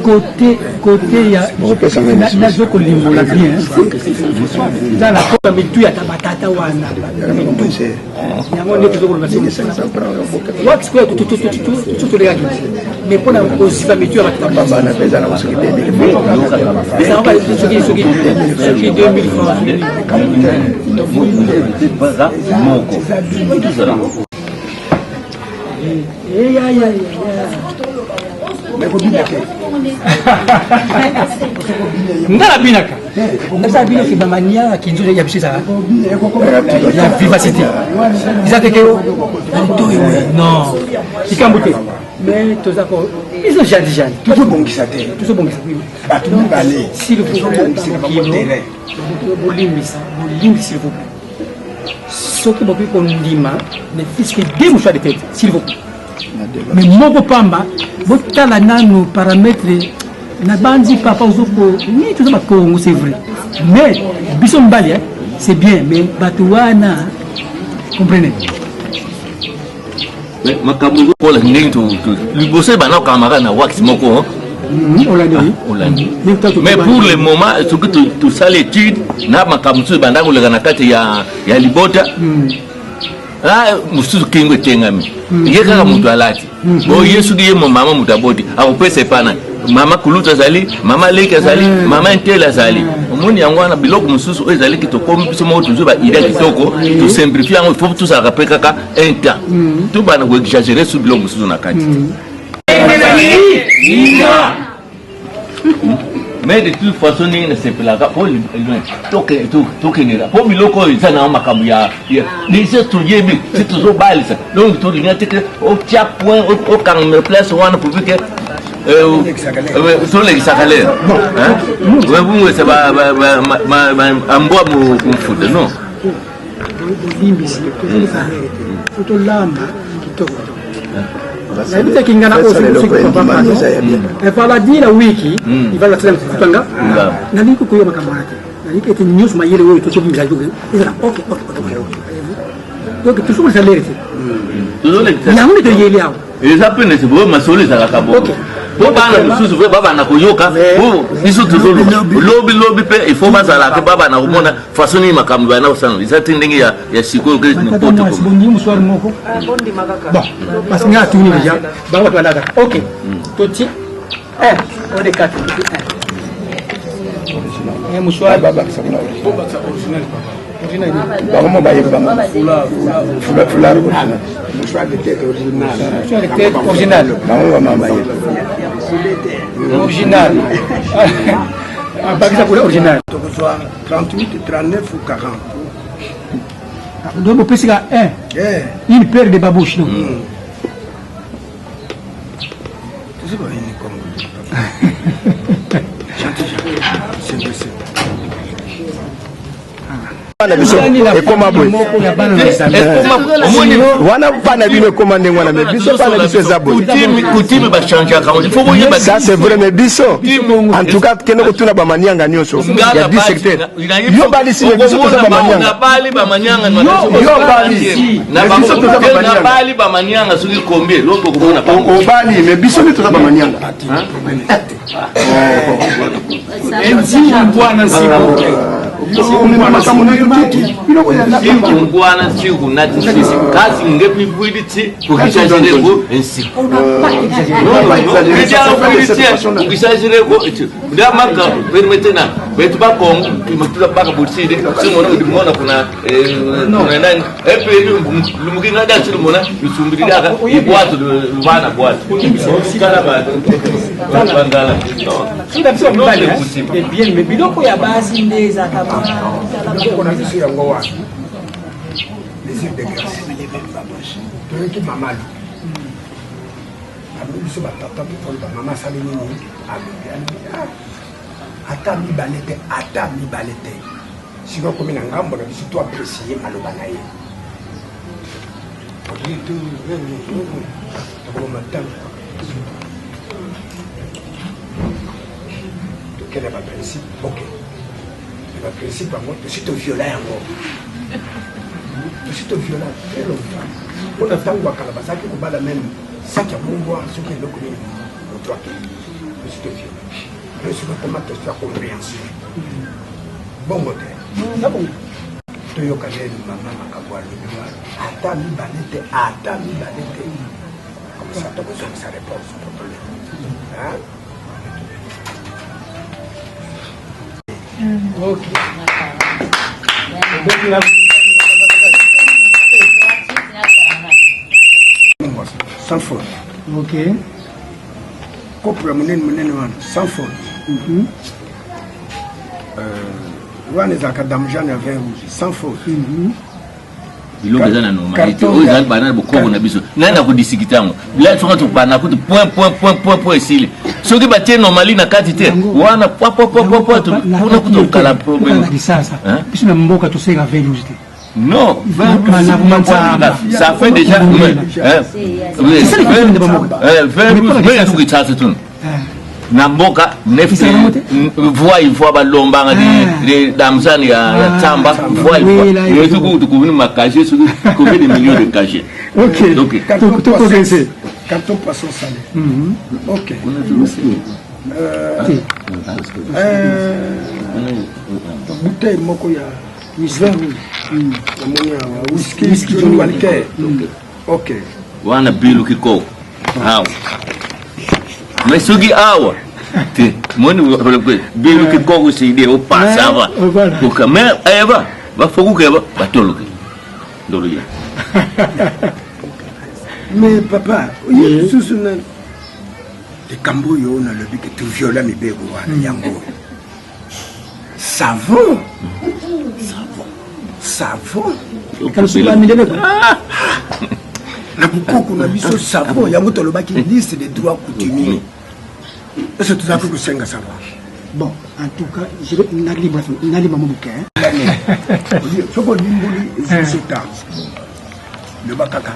kote kote ya nazo kolimbola bien eza na koka mitu ya batata wana yango nde tozo koloba wax koya totolekaki mais mpona kozipa mitu ya batata soki soki 2000 francs moko nga nabinaka eza bino ke bamania ya kinzo ya biso ezala ya vivacité eza teke non likambo te mais toza ko biso jandi jandi tozobongisa te tozobongisa bato mibale s'il vous plaît bolimbisa bolimbisa s'il vous plaît soki bokoki kondima ne fils que deux mouchoirs de tête s'il vous plaît mais moko pamba botala nanu paramètre nabanzi papa ozoko oui toza bakongo c'est vrai mais biso mibali c'est bien mais bato wana comprenez makambo ezokola ndenge liboso ebanda kokamaka na wax moko olandi mais pour le moment soki tosala étude na makambo mosusu ebanda koleka na kati ya libota mosusu kingo etengami ye kaka moto alati bo ye soki ye mama moto aboti akopesa epa nani mama kulutu azali mama leki azali mama intele azali omoni yango wana biloko mosusu oyo ezalaki tokomi biso moko tozwi baide ya kitoko tosimplifie yango ifo tozalaka mpe kaka un temps tobanda koexagere su biloko mosusu na kati. Mais de toute façon ndenge nasepelaka po tokendela po biloko oyo eza na makambo ya déjà toyebi si tozobalisa donc tolinga te ke otya point okanga place wana pourvu ke tolekisaka lere webungwesa ambwa mfuta non bolimbisi tozoleka lere te fo tolamba kitoko nayebisaki nga na oyo na wiki ivala tina kutanga nalingi koyoka makambo wana te. Nalingi ete nyonso mayele oyo tozobimisa ezala ok ok ok ok. Donc tozolekisa lere te, yango nde toyeli awa. Eza mpe neti boyo masolo ezalaka bongo po bana mosusu mpe babanda koyoka po biso tozoloba lobi lobi mpe il faut bazalaka babanda komona façon nini makambo bana kosala eza te ndenge ya sikoyo ke n'importe comment. Bondi mouchoir moko bon, parce que nga atuni déjà bango bato balataka. Ok, toti 1 on est 4, toti 1 mouchoir. Bango mo bayebi bango foulard original, mouchoir de tête original. Mouchoir de tête original. Bango bama bayebi. Original, bakisa couleur original. Tokozwa 38, 39 ou 40. Donc bopesika 1 une paire de babouche donc. Tozi bayini Congo. Gentil, gentil. Bana biso ekoma boye wana, bana bino ekoma ndenge wana, mais biso bana biso eza boye. Coutume bachangeaka, il faut boyeba. Ça c'est vrai, mais biso en tout cas kende kotuna bamanianga nyonso ya 10 secteur. Yo balisi, mais biso toza bamanianga. Nabali bamanianga. Yo bali, mais biso toza bamanianga. Nabali bamanianga soki combien loko komona. Obali, mais biso nde toza bamanianga. Ngwana nsiku nati nsiku kasi ngepi bwidi ti kukishashireko nsiku kukishashireko ndamaka permete na betu bakongo kimatula baka buside simona udimona kuna kuna nani epe lumukinga da silumona lusumbilidaka ibwatu lubana bwatu kala ba bangala. Bien, mais biloko ya basi nde ezalaka. Biloko na biso yango wana, mesure de grâce. Toyoki mama alobi, alobi biso batata totoloba. Mama asali nini? Alobi, alobi ata mibale te, ata mibale te. Sikoyo komi na ngambo na biso, to apprécie maloba na ye. Tokoboma ntango, tokende baprincipe. Ok, baprincipe yango tosi toviola yango, tosi toviola très longtemps. Mpona ntango ya kala bazalaki kobala même saki ya mungwa, soki eloko nini moto akei. Tosi toviola. Soki koma question ya compréhension, bongo te toyoka nini mama makambo alobi wana, ata mibale te, ata mibale te. Comme ça tokozongisa réponse po toleka. Ok. Sans faute. Ok. Kopo ya monene monene wana, sans faute. Wana ezalaka damjane ya vin rouge, sans faute. Biloko eza na normalité oyo ezali bana bokoko na biso. Ngai na kodisikite yango bila soki tobanda kutu point point point point point esili. Soki batie normali na kati te wana, point point point point point, kuna kutu okala problème. Biso na mboka tosenga vin rouge te. Non, ça fait déjà 20 rouge, 20 rouge na mboka voix il faut balombanga damsani ya tsamba voix il faut soki kutu combien ma cachet, soki combien de millions de cachet. Ok, donc tokokense. Carton poisson salé. Ok. Bouteille moko ya vin rouge namoni awa, whisky Johnny Walker. Ok. Wana biluki koko awa, mais soki awa te moni biluki koko sidi opasa ava koka, mais eva bafokukeba batoloki ndolo ya. Mais papa, oye lisusu na likambo oyo nalobi ke toviola mibeko wana yango oyo. Savon, savon, na bokoko na biso savon yango tolobaki liste de droits coutumier. Ese tozalaki kosenga savon? Bon, en tout cas, je vais nalimba mo moke. Soki olimboli, ezwi biso temps. Loba kaka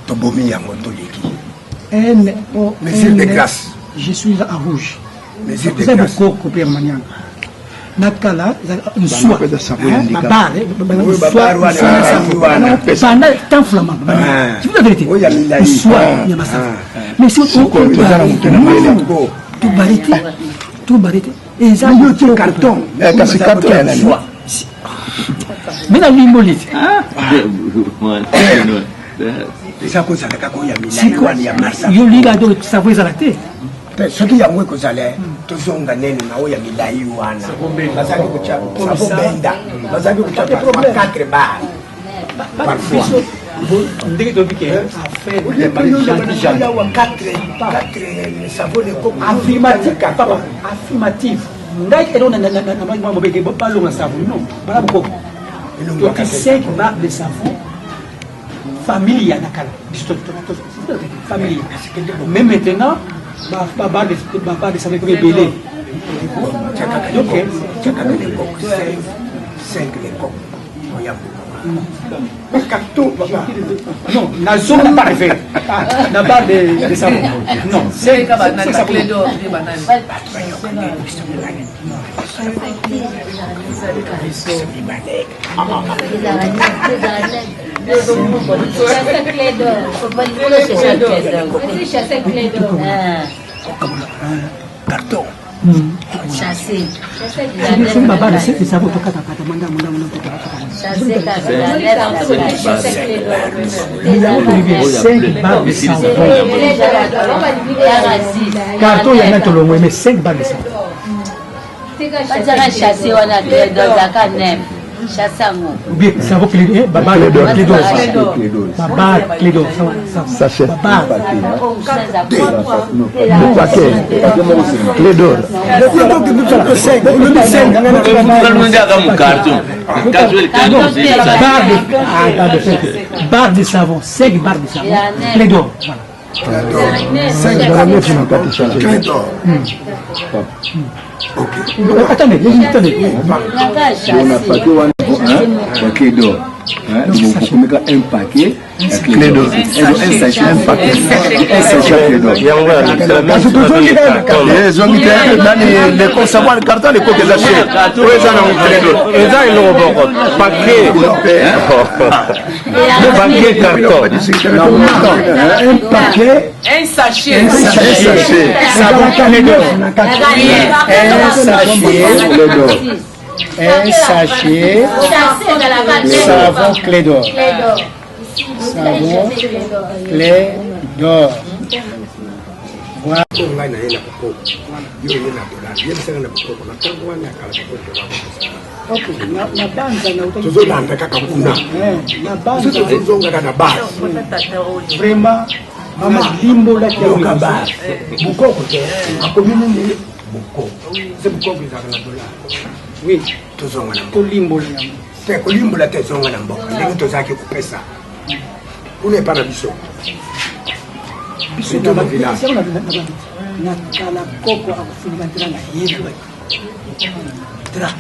tobomi yango, toleki. N O Mesure de grâce. Je suis en rouge. Mesure de eza grâce. bokoko mpe ya manianga na kala nswa babare Oyo babare wana, pendant temps flamand. Tu veux la vérité? Oyo ya milai. Nswa ya masaka. Mais si tobare te, tobare te, eza Yo tie carton. Kasi carton ya nani? Mais na limboli te. Eza kozala kaka oyo ya milai wana ya masa. Yo linga donc savo ezala te. Te, soki yango ekozala, tozonga nene na oyo ya milai wana bazalaki kotya savo benda, bazalaki kotya parfois 4 bar, parfois. Ndenge toyebi ke affaire Awa 4 savo lekoko. Affirmative, papa, affirmative. Ngai eloko na mobeke balonga savon, non, bala bokoko toti 5 barre de savon familia na kala biso familia. Mais maintenant babarre de savon ekomi ebele. Ok, tiakaka lekoko 5 lekoko oya carton, papa. Non, nazonga na parfait na barre de savon, non, c'est savon. Carton. Soki babare de savon, tokatakata manda manda manda. Cinq barres de savon, carton yanga tolongwe, mais 5 barres de savon. Batiaka chasse wana te, ezalaka nem chasse yango. Ou bien savon clé, babar clé d'or, babar clé d'or. Sachet. Babar. Le paquet. Clé d'or. Carton. Barre de, ah, barre de, barre de savon, 5 barres de savon clé d'or, voilà. Ezala neuf na kati sachet. Clé d'or. Attendez, attendez. Na paquet wana ya clé d'or, bokomeka un paquet ya clé d'or, un sachet, un paquet, un sachet ya clé d'or. Kasi tozongi kaka, ezongi te nani leko savoir carton lekoki eza cher, oyo eza nango clé d'or. Eza eloko moko, paquet, paquet carton. Un paquet. Un sachet. Un sachet. Savon clé d'or. Un sachet. Un sachet. Savon clé d'or. Savon clé d'or. Voilà. Oyo ngai naye na bokoko, yo oye na dollar, yebisanga na bokoko na ntango wana ya kala, bokoko. Ok, na banza na Tozolanda kaka kuna. Na banza. Biso tozozongaka na base. Vraiment, mama limbolaki yango. Yoka, base bokoko te, akomi nini bokoko se bokoko ezalaka na dollar. Oui. Tozonga na mboka. Tolimbola yango. Te, kolimbola te, ezonga na mboka ndenge tozalaki kopesa kuna epa na biso. Biso Surtout na village. Na kala, koko akofunika nzela na ye na drap.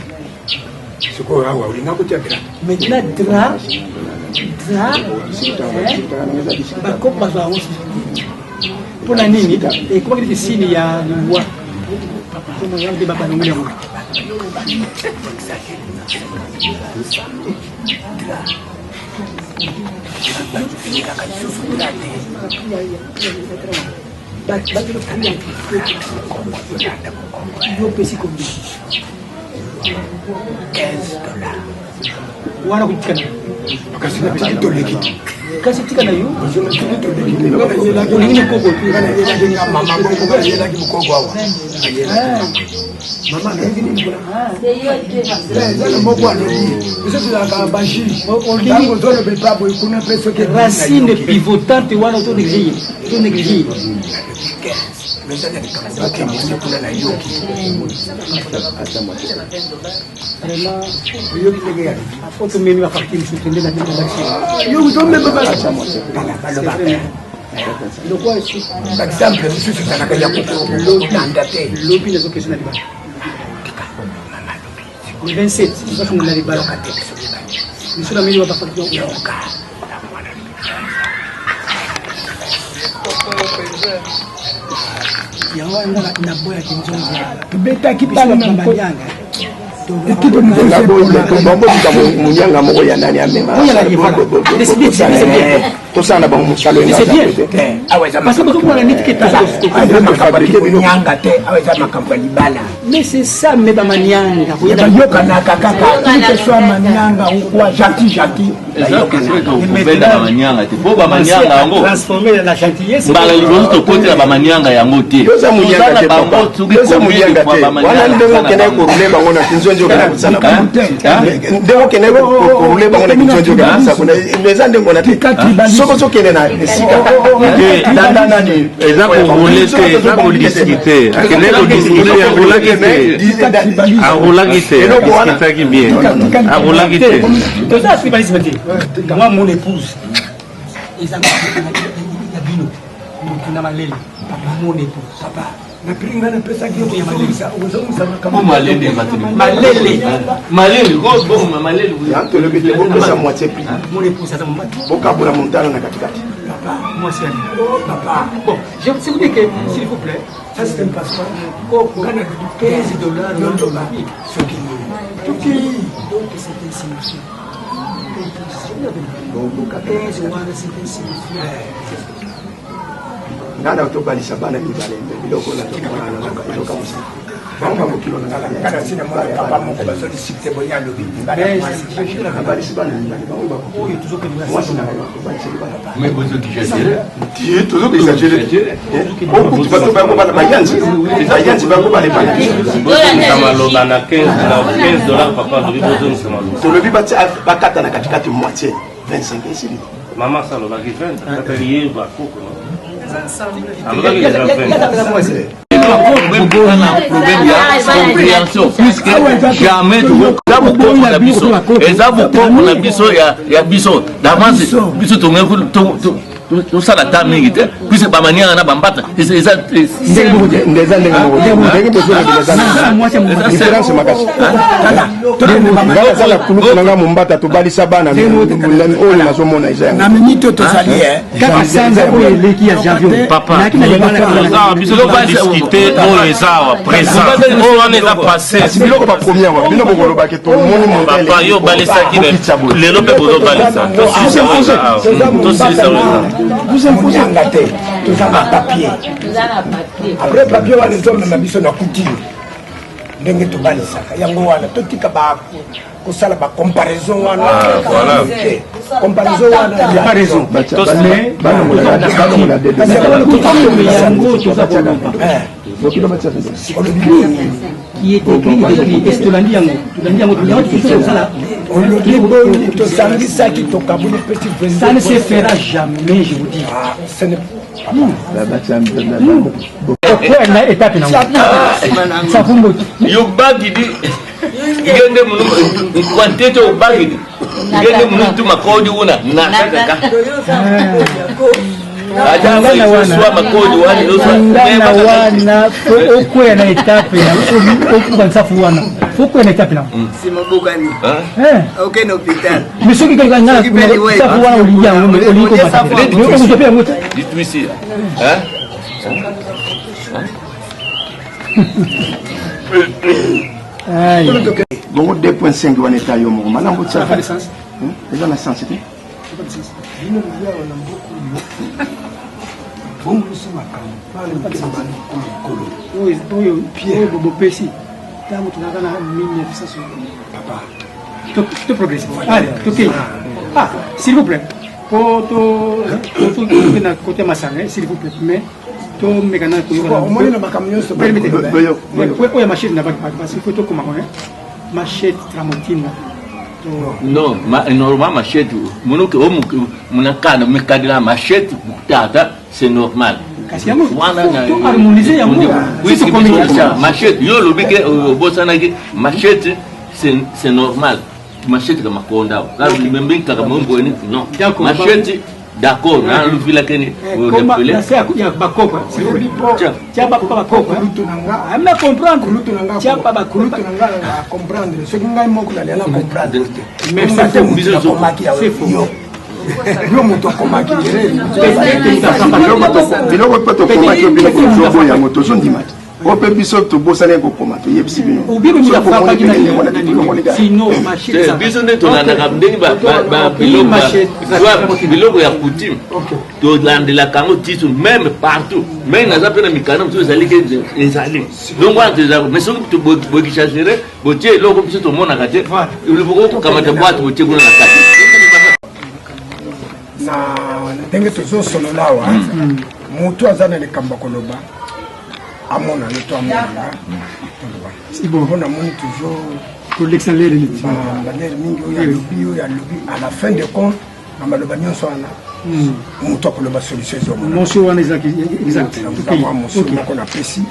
Sikoyo awa olinga kotia drap? Maintenant drap, drap bakoko bazwa yango mpona nini? Ekomaki neti sini ya liwa nde babalongoli yango. Bafinikaka lisusu drap te. Yo opesi combien? 15 dollars. Wana kotika na Kasi napesi, toleki te. Kasi tika na yo, olingi koko te. Mama bongo bayelaki bokoko awa, mama nayebi nini kuna, eza na moko alobi biso tozalaka bajuge, ntango ozoloba epa boye kuna mpe soki Racine pivotante wana to néglige, to néglige. Mais eza na likambo moko emoni kuna nayoki. Vraiment, oyoki ndenge ya po tomemi baparti mosusu tende na bino balakisi. Yo tomema balobaka exemple mosusu ezalaka ya kokotanda te. Lobi nazokesa na libala. Le 27, tozafungola libala. Biso namemi baparti yoka. Yango wana naboyaki nzonzi. Tobetaki bala na manyanga. Bambobika monyanga moko ya nani amema tosala na bango mosala. Nyanga te, awa eza makambo ya libala. Mais c'est ça, mais bamanianga bayokanaka kaka, que soit manianga ou quoi, gentil gentil. Eza question kobenda bamanianga te, mpo bamanianga yango transformer la gentillesse. Mbala liboso tokotela bamanianga yango te. Yoza monyanga te, papa, yoza monyanga te. Wana ndenge okende korule bango na kinzonzi, okende kosala ndenge okende korule bango na kinzonzi, okende kosala kuna, eza ndenge wana te. Soki ozokende na esika landa nani. Eza korule te, eza kodiskute. Akende kodiskute, arulaki te, arulaki te, adiskutaki bien, arulaki te. Toza tribalisme te. Moi, mon épouse eza ya bino motu na malele, mon épouse. Papa, na prix nga napesaki yo, kozongisa makambo. Malele. Malele. Malele boma malele. Tolobi te, bopesa moitié prix. Mon épouse aza mobali. Bokabola montana na katikati. Papa. Mwasi ya Oh, papa. Bon, je vous dis que, s'il vous plaît, ça c'est un passeport. Koko nga na 15 $. Yondoba soki nini tuki. Donc c'est insignifiant. 15 wana, c'est insignifiant. Nga na tobalisa bana mibale, biloko nazoka mosala bango babokilo na nga na sina mwana papa moko bazodiscute boye, alobi. Nabalisi bana mibale, bango oyo tozokende. Mwasi na ngai baliseli bana. Mais bozoexagere. Tozoexagere okutu bato bango bana bayanzi, bayanzi bango bana ebana. Bozongisa maloba na 15, na 15 $. Papa alobi bozongisa maloba. Tolobi bakata na katikati, moitié 25, esili. Mama sa alobaki 20, akateli ye bakoko, alobaki deja 20. Na problème ya compréhension, puisque jamais eza bokoko na biso, eza bokoko na biso ya biso d'avance. Biso tongai tosala ta mingi te, puisque bamanianga na bambata eza eza ndenge moko, ndenge bozolobela eza différence makasi. Ngai naza na kuluku na ngai mombata, tobalisa bana oyo nazomona eza yango. Na minute tozali kaka sanza oyo eleki ya janvier. Papa, biso todiscute oyo eza awa présent, oyo wana eza passé. Kasi biloko bapremier wa bino bokolobake tomoni. Papa, yo obalisaki, lelo mpe bozobalisa. Tosilisa oyo. Eza te, toza na papier. Après papier wana ezomema biso na couture ndenge tobalisaka yango wana. Totika kosala bacomparaison wana, comparaison wana. Comparaison, mais yango toza koloba qui est écrit est écrit. Est tolandi yango, tolandi yango, yango tozosala. Olobi boni, tosangisaki, tokaboli petit. Ça ne se fera jamais, je vous dis. Ce n'est na étape nango safu. Yo bagidi ngende munu kwantete, obagidi ngende munu tuma kodi una nakakaka. Ngana wana fo okwea na étape, okuka nsafu wana, fo okwea na étape nango. Simobukani okende hôpital. Mais soki kaka ngana nsafu wana, olingi yango, olingi kobata, okozwa mpe yango te. Dites-moi, hein? Bongo 2.5 wana eta yo moko malamu, tia eza na sens te. Bino liawa na mboka oyo bongolisi makambo bana mikolo. Oyo oyo bopesi ntango tozalaka na 1900. Papa. To progresse, allez, tokei. Ah, s'il vous plaît, po to na côté masanga, s'il vous plaît, mais tomeka na koyoka. Omoni na makambo nyonso. Oyo ya machette na parce que faut tokoma machette tramotina. Non, ma, normalement machette munuke o munakanda mekadila machette tata, c'est normal. Kasi yango to harmoniser yango. Machette yo olobi ke obosanaki machette, c'est normal. Machette ka makonda membe kaka momboyeni non machette, d'accord, na luvilaki ni ya bakoko tia bakoko bakoko amna comprendre tia ba kulutu na nga comprendre soki ngai moko nalia na comprendre te. Mais c'est faux, akomaki yo yo moto akomaki. Biloko mpe tokomaki, biloko tozoboya yango, tozondima te. Oyo mpe biso tobosani kokoma, toyebisi bino. Biso nde tolandaka ndenge biloko ya coutume, tolandelaka yango tiso même partout. Mais naza mpe na mikanda mosusu ezali ke ezali donc wana toza. Mais soki bokishagere, botie eloko biso tomonaka te, kokamata boite botie kuna na kati. Na ndenge tozosolola awa, motu aza na likambo ya koloba, amona yo to amonanga, toloba. Mpo namoni toujours tolekisa lere. Balere mingi, oyo alobi, oyo alobi, à la fin de compte, na maloba nyonso wana, moto akoloba solution ezomona. Motion wana ezalaki exact. Mwa motion moko napesi,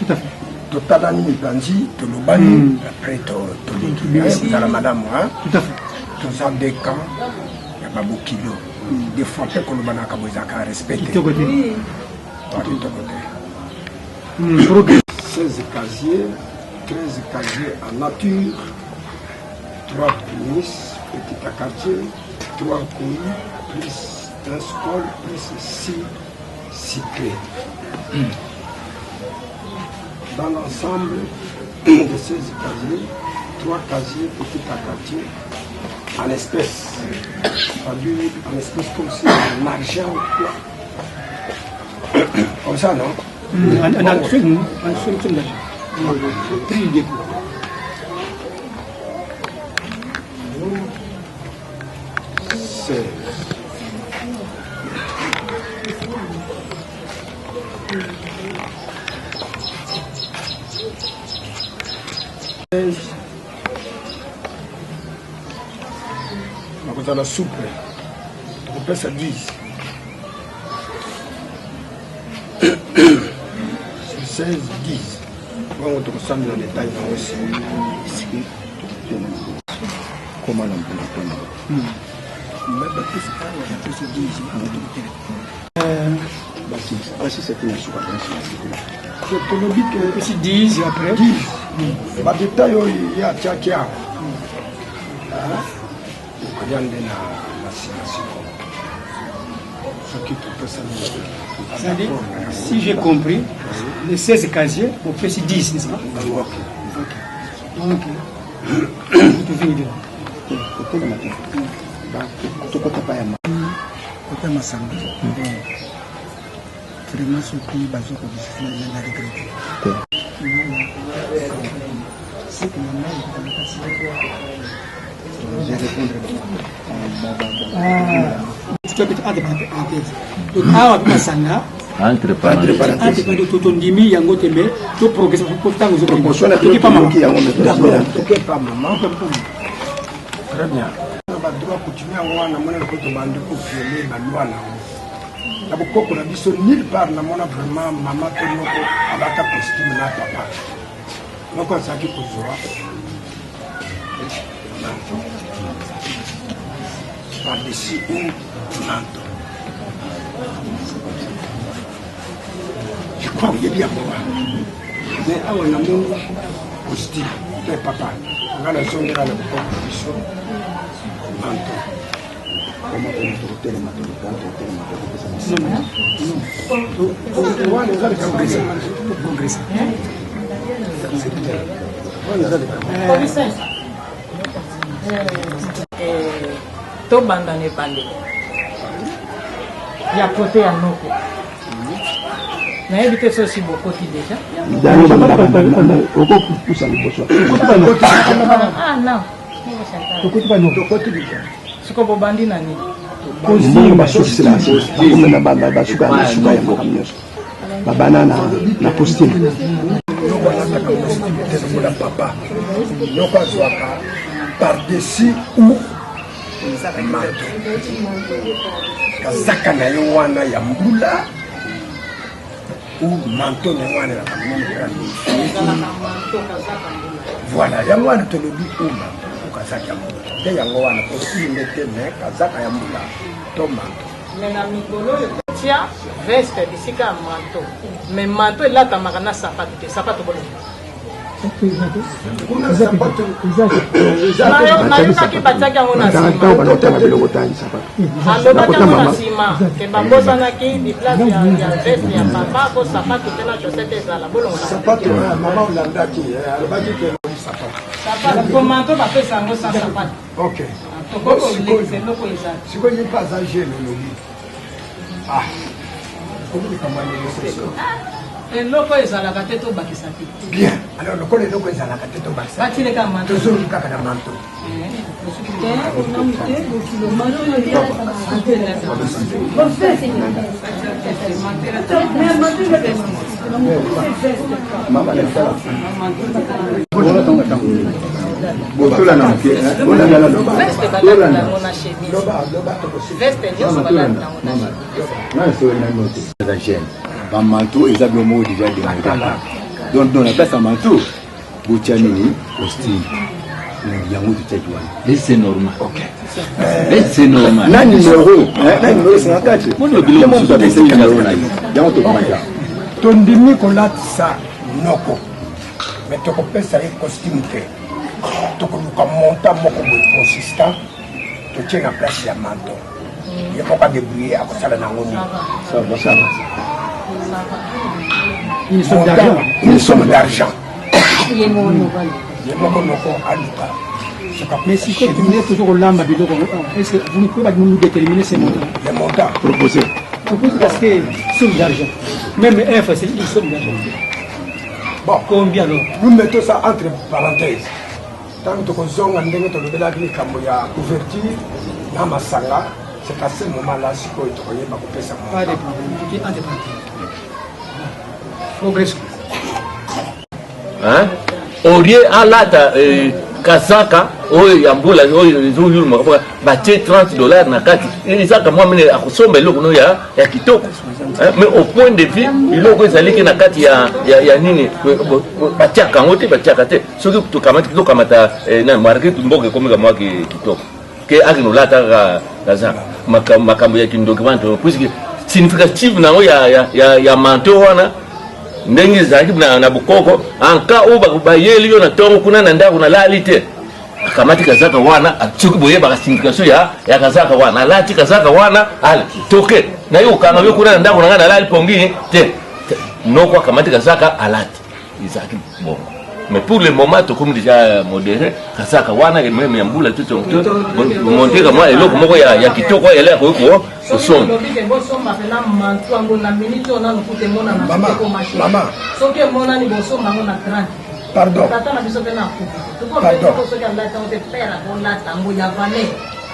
totalani mipanzi, tolobani, après toleki, ezala malamu. Tout à fait. Toza deux camps ya babokilo. Des fois mpe koloba na kambo ezalaka respect te. Kitoko te. Kitoko te. 16 casiers, 13 casiers en nature, 3 pénis, petit à quartier, 3 colis, plus un scol, plus 6 cyclés. Dans l'ensemble de 16 casiers, 3 casiers petit à quartier en espèces, c'est-à-dire en espèces comme si en argent ou quoi. Comme ça, non? En somme d'argent. Prix dépôt. 16. Nakozala souple, tokopesa 10 sur 16, 10 bongo tokosambela detail nango esi. Koma na mpona mpona. Bapesi awa, bapesi 10. Basisa te na suka. Tolobi ke Epesi 10 après. 10 badetail oyo ye atiaki awa, ekoya nde na nsima sikoyo soki topesani. C'est-à-dire, si j'ai compris, les 16 casiers, on fait 10, n'est-ce pas? Ok. Ok. Donc, vous devez Kotelema te, tokota pa ya kota masanga. Vraiment, soki bazokobisa, na regretter seke na ngai ekota makasi. Je répondre. Entre parenthèse, donc awa mpe masanga entre parenthèse. Entre tondimi yango te, mais toprogresse po ntango. Proportion na bino, toyoki yango, mais Toke pa mama. Très bien. Na badroit coutumier yango wana, namoni loko tobandi koviole baloi nango na bokoko na biso. Nulle part namona vraiment mama to noko alata costume na papa. Noko azalaki kozwa manteau par-dessus ou manteau. Je crois oyebi yango wana. Mais awa namoni costume te. Papa, nga nazongela na bokoko na biso, manteau. Tokotelema, tokotelema, tokopesa. Wana eza likambo. Progresse. Wana eza likambo. Tobanda na ebandeli ya kote ya noko. Nayebi te sosi bokoti deja. Okopusa liboso. Ah non. Tokoti pa noko. Tokoti deja. Siko bobandi na nini? Mbongo basukisela, bakomena basuka na suka ya makambo nyonso, babana na costume. Noko alataka costume te lokola papa. Noko azwaka par-dessus ou manteau, kazaka na ye wana ya mbula. Ou manteau na yango wana elaka monene voilà, yango wana tolobi ou manteau ou kazaka ya mbula nde yango wana, costume nde te, mais kazaka ya mbula to manteau. Mais na mikolo oyo totia veste bisika ya manteau, mais manteau elatamaka na sapato te, sapato bolongo. Nayokaki batiaki yango na nsima, alobaki yango na nsima ke babosanaki biplace ya veste ya papa po sapato te na chaussette ezala bolongola sapato. Mama olandaki, alobaki ke sapato po manteau bapesa yango sans sapato. Ok. Tokoki kolekisa eloko ezala. Sikoyo ye mpe aza jeune, olobi ah, komi likambo ya négociation. Eloko ezalaka te, tobakisa te. Bien, alors lokola eloko ezalaka te, tobakisa. Batileka manteau. Tozongi kaka na manteau. Botola na moke. Veste balati yango na chemise, veste nyonso balati yango na chemise. Eza jeune, bamanteau eza bilo moko déjà demandé. Donc na place ya manteau botya nini? Costume. Yango totiaki wana. Et c'est normal. Ok. Et c'est normal. Na numéro, na numéro 54. Mono biloko mosusu apesi numéro na ye, yango tokomaka. Tondimi kolatisa noko, mais tokopesa ye costume te. Tokoluka montant moko boye consistant, totie na place ya manteau. Ye moko adébrouille, akosala nango nini. Une somme d'argent. Une somme d'argent, ye moko noko aluka. Mais si tu venais toujours kolamba biloko, est-ce que vous ne pouvez pas nous déterminer ces montants? Les montants proposés. Proposé parce que somme d'argent, même un fois, c'est une somme d'argent. Bon. Combien alors? Nous mettons ça entre parenthèses. Ntango tokozonga ndenge tolobelaki likambo ya couverture na masanga, c'est à ce moment là sikoyo tokoyeba kopesa. Pas de problème, entre parenthèses. Progression. Hein? Au lieu alata kazaka oyo ya mbula oyo ezolulumaka, batie 30 $ na kati, ezaka mwa mene akosomba eloko no ya kitoko. Mais au point de vue biloko ezaliki na kati ya nini, batiaka yango te, batiaka te. Soki tokamati, tokamata na marke, mboka ekomika mwa kitoko ke akende olata kaka kazaka. Makambo ya kindoki wana, puisque significative na yango ya manteau wana ndenge ezalaki na bokoko, en cas oyo bayeli yo na ntongo kuna na ndako, nalali te, akamati kazaka wana. Soki boyebaka signification ya kazaka wana, alati kazaka wana, ale toke naye okanga yo kuna na ndako na ngai, nalali pongi te, noko akamati kazaka alati, ezalaki bongo. Mais pour le moment tokomi déjà modéré. Kazaka wana même ya mbula monteka mwa eloko moko ya kitoko oyo ele akoki kosomba. Bosomba mpena manteau yango na minute oyo nanu kuta emonana. Soki emonani, bosomba yango na 30. Pardon. Tata na biso mpe na akufi, soki alati yango te, pere akolata yango ya valeur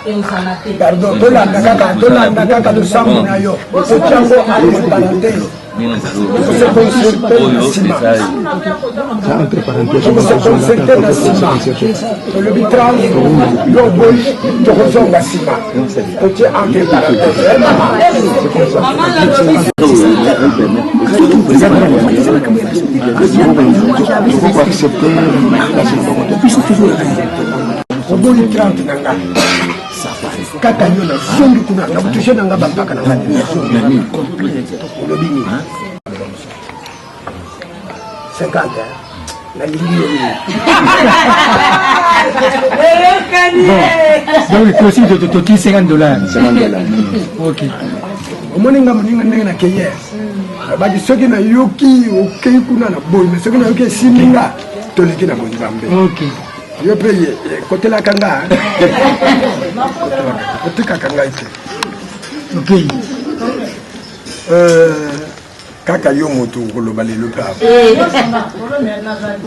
ezala te. Pardon, tolanda kaka, tolanda kaka losambo na yo, otiango entre parenthèse, tokose consulte na nsima, tokose consulte na nsima. Tolobi 30, yo oboyi, tokozonga nsima, totie entre parenthèse, mama. Oboyi 30 na nga kaka yo, nazongi kuna, nakotouche na nga bampaka na nga, nazongi. Olobi nini? 50, nalingi yo nini. Bon, donc costume de toti 50 $. 50 $. Ok. Omoni nga moninga ndenge nakeye, nabaki soki nayoki okei kuna na boyi, mais soki nayoki esimbi nga, toleki na bonzambe. Ok. Yo mpe kotelaka nga, kotikaka ngai te. Ok. Kaka yo moto okoloba lelo mpe awa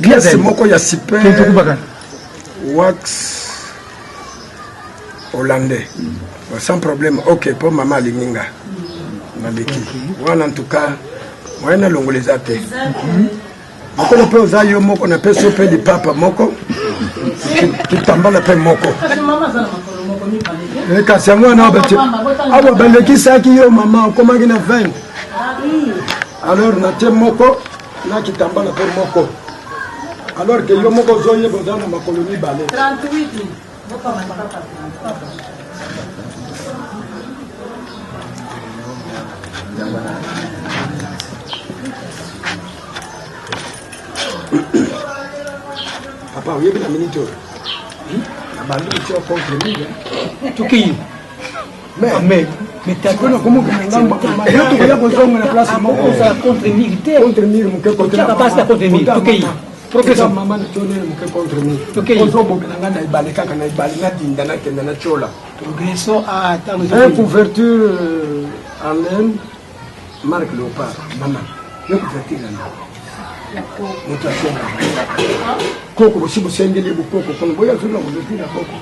pièce moko ya super wax hollandais, sans problème. Ok, mpo mama alingi nga, naleki wana. En tout cas moyen nalongola eza te. Mokolo mpe oza yo moko, napesi yo mpe lipapa moko, kitambala mpe moko. Kasi yango wana awa balekisaki yo mama, okomaki na 20. Alors natie moko na kitambala mpe moko alors ke yo moko ozoyeba oza na makolo mibale. 38. Papa oyebi na minute oyo nabandi kotia contre mingi. Tokei. Mais sikoyo nakomokende ngambo yo tokoya kozonga na place moko ozala contre mur te contre mur moke kotiaka basi na contre mur tokei progression mama na tionele moke contre mur ozobomela ngai na ebale kaka na ebale nadinda nakenda na tiola progression a ntango un couverture en laine marque léopard mama yo couverture ya ndako moto asenga koko bosi bosengeli ye bokoko kono boya azoli na couverture ya koko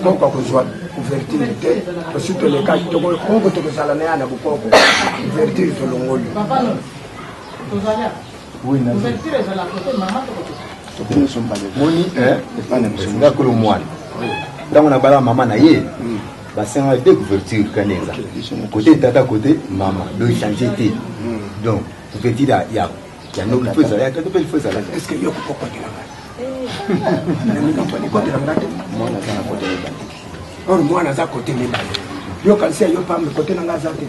koko akozwa couverture te tosi tolekaki koko tokozala na ya na bokoko couverture tolongoli. Moni nga kolo mwana ntango nabala mama na ye basengaka de couverture kani eza kote tata kote mama donc echange te donc couverture ya ya ya noki fo ezala ya tata mpe fo ezala. Est ce que yo kokokotela ngai kotela ngai te? Mwana aza na kote mibale. Or mwana aza kote mibale, yo kanisi ya yo pambe kote na ngai aza te.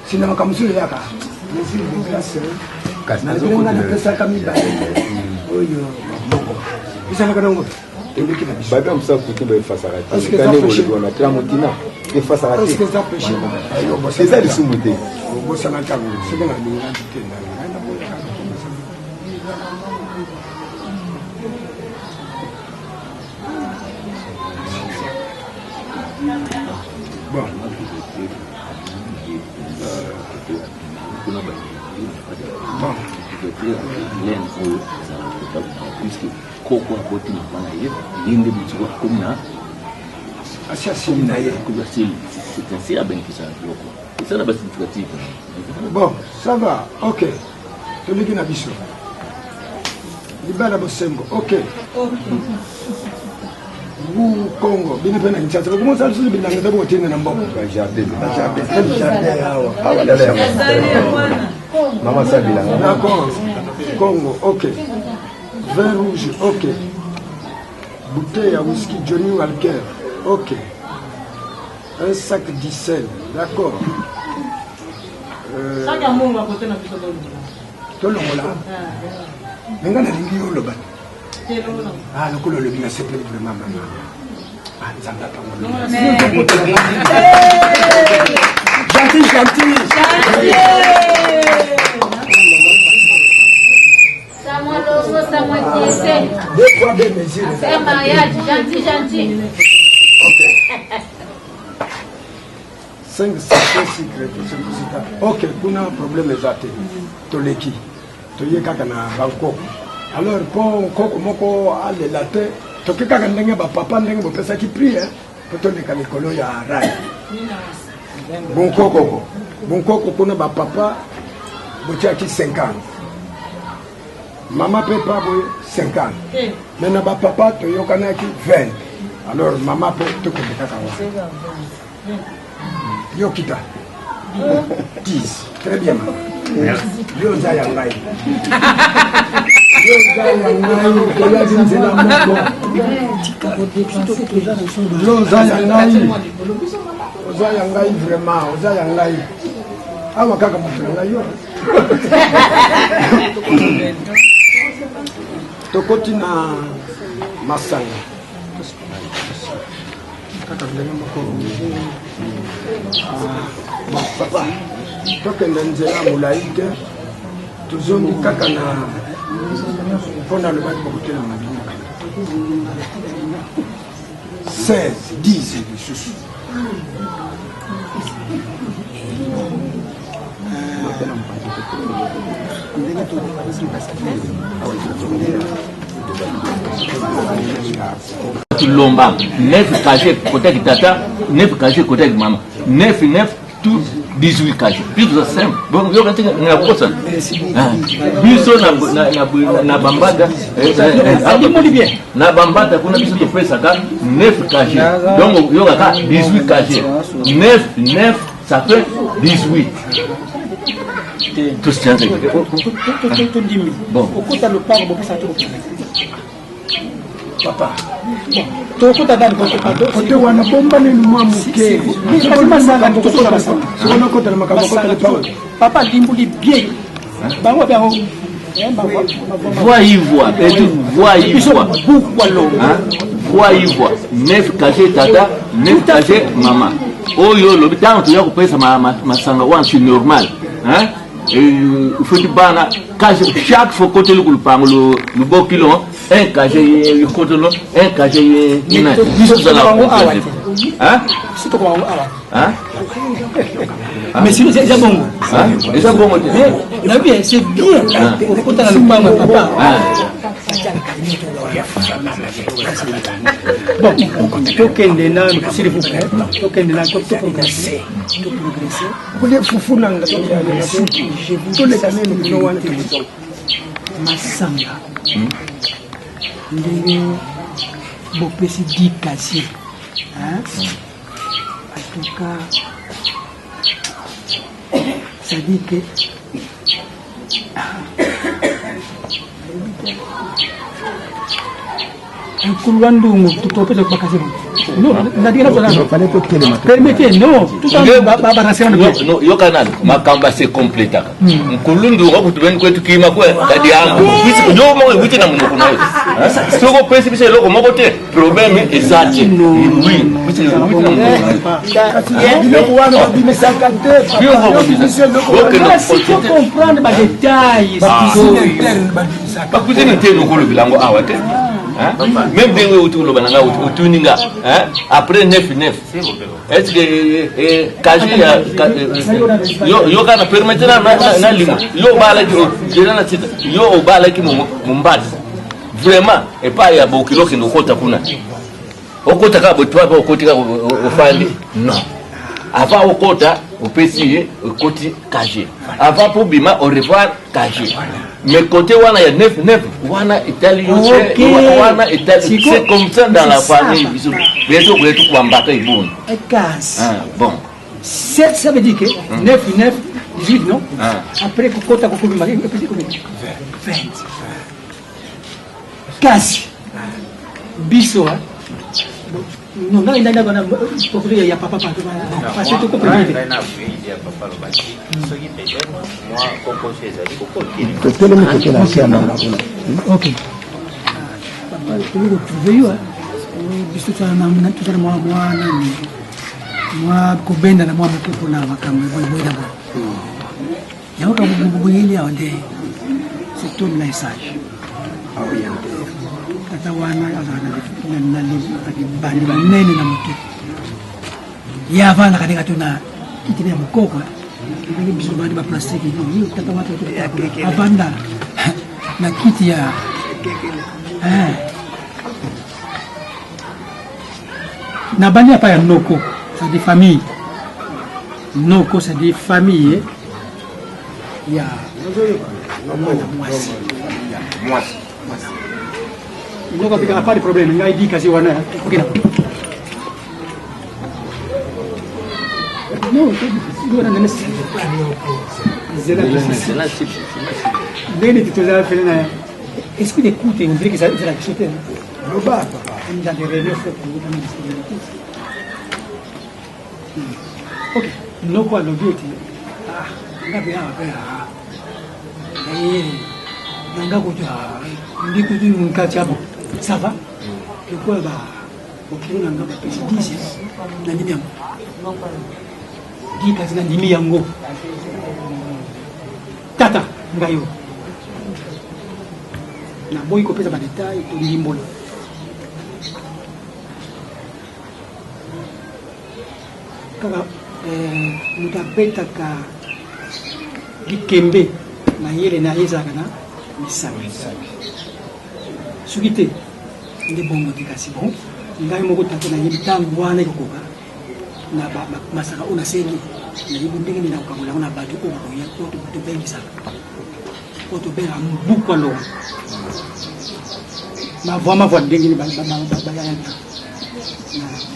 Sina makambo mosusu eyaka mesure de grâce malgré ngai napesaka mibale oyo moko ezalaka nango eleki na biso. Bato mosusu akuti baefasaka te kani kolobi wana tla motina efasaka te eza lisumu te. Obosana ntango soki nalingaki te ngai naboyaka. Bon. Bon. Oyo ezala puisque koko aboti mama na ye, ye nde motu akomi na asi asili na ye. Akomi asili, c'est ainsi abénéficiaka biloko eza na basignificative. Bon, ça va, ok, toleki na biso libala bosembo, ok. Bu Congo bino mpe na Kinshasa bokomosala lisusu bilanga eza bokotinda na mboka bajardin bajardin awa. Awa tala yango mama sa bilanga. D'accord, Congo, ok, vin rouge, ok, bouteille ya whisky Johnny Walker, ok, un sac d'icel, d'accord. Sac ya mbongo akote na biso tolongola. Tolongola me ngai nalingi yo oloba. Ah, lokola olobi na sepeli vraiment mama. Ah, nzambe apambola. Gentil, gentil. Deux poids, deux mesures. C'est un mariage gentil, gentil. Ok. 5 sachets sucre tosepusika. Ok, kuna problème eza te. Toleki. Toye kaka na bankoko. Alors mpo nkoko moko alela te, toke kaka ndenge bapapa ndenge bopesaki prix hein, mpo toleka likolo ya rai. Bonkoko bonkoko kuna bapapa botiaki 50, mama mpe pa boye 50, mais na bapapa toyokanaki 20. Alors mama mpe tokende kaka wana. Yo kita 10, très bien mama. Yo oza ya ngai, yo oza ya ngai, toyaki nzela moko. Yo oza ya ngai, oza ya ngai vraiment, oza ya ngai awa kaka moto na ngai yo. Tokoti na masanga kaka ndenge moko. Bon papa, tokende nzela molai te, tozongi kaka na mpo nalobaki bokotelama bino 16 10 lisusu. Tulomba 9 casier kotaki tata, 9 casier kotaki mama, 9 9 tout 18 casier biso toza simple. Bon, yoka tika na kosa biso na na na na bambata na bambata kuna biso topesaka 9 casier donc yokaka 18 casier 9 9. Ça fait 18. Tondimi okota lopango bopesaka to kopesa papa. Tokota nani? Kote wana bomba nini mwa moke sokona makambo akota lopango. Papa limbuli bien bango bango. Voix ivoire, voix ivoire. Voix ivoire. Neuf cachet tata, neuf cachet mama. Oyo lobi ntango toya kopesa masanga wana, c'est normal. Hein? Faut bana cachet chaque fois koteli ku lupango lubokilo un cachet kotelo un cachet ina biso tozala. Hein? Hein? Mais sinon eza bongo. Eza bongo te. Nabi, c'est bien okota na lopango ya papa. Bon, tokende nanu, s'il vous plaît, tokende nanu, toprogresse, toprogresse. Kolia fufu nanga toleka nini bino wana. Masanga ndenge bopesi 10 casier, en tout cas ça dit que nkulu wa ndungu topesa bakasi. Permettez, non. Yoka nanu makambo ase completaka. Nkulu ndungu akutubeni kwetu kima kwe kadi yango yo moko ewuti na monoko na yo. Soki opesi biso eloko moko te, problème eza te. Oui, wuti na monoko na yo. Biloko wana babimisaka te. Faut comprendre badetail. Bacuisine te, nokolobela yango awa te. Même ndenge outi koloba na nga, otuni nga après 9 9, est ce que casier ya yo kaka na permettre na lima yo obalaki jela na sita yo obalaki mombasi vraiment epai ya bokilo, okende okota kuna, okota kaka boye mpe okoti kaka ofandi? Non, avant okota opesi ye, okoti casier avant mpo bima au revoir casier. Mais côté wana ya 9 9 wana etali yo te, wana etali. C'est comme ça dans la famille biso biso koyetu kwambaka iboni. Kasi bon. 7, ça veut dire que 9 9 18, non? Après kokota kokobima epesi combien? 20. Kasi biso non, ngai ngai na propriété ya papa parce que tokoprévite. Totelemi kote na se ya mama. Ok, papa, tokoki kotrouve yo. Biso tozala mwa mwa nani, mwa kobenda na mwa moke mpona makambo eboyeboye na boye yango kaboyeli awa nde. Cet homme là est sage. Tata wana azalaka na libandi monene na motu. Ye avandaka ndenge ato na kiti ya mokoko, ndenge biso bandi baplastique. Non, ye tata wana avanda na kiti ya na bandi apa ya noko, c'est-à-dire famille noko, c'est-à-dire famille ya mwana mwasi. Mwasi. Noko apikaka pas de problème. Ngai di kasi wana okena non wana nene zela ndenge neti tozala pene na esprit d'écoute. On dirait que ezala biso te. Loba. Dans des réunions, faut qu'on esprit d'écoute. Ok, noko alobi ete ah, nga mpe awa mpe naye nanga kutu ndi kutu nkati ya bon, ça va lokola ba bokilo na nga bapesi 10, nandimi yango di kasi nandimi yango. Tata ngai oyo naboyi kopesa badetail, tolimbola kaka. Moto abetaka likembe, mayele na ye ezalaka na misapi. Soki te nde bongo te. Kasi bon, ngai moko tata nayebi ntango wana ekokoka na masanga oyo nasengi, nayebi ndenge nini nakokabola yango na bato oyo bakoya, oyo tobengisaka, oyo tobengaka mbukwa longo mavwa mavwa, ndenge nini bayayaka na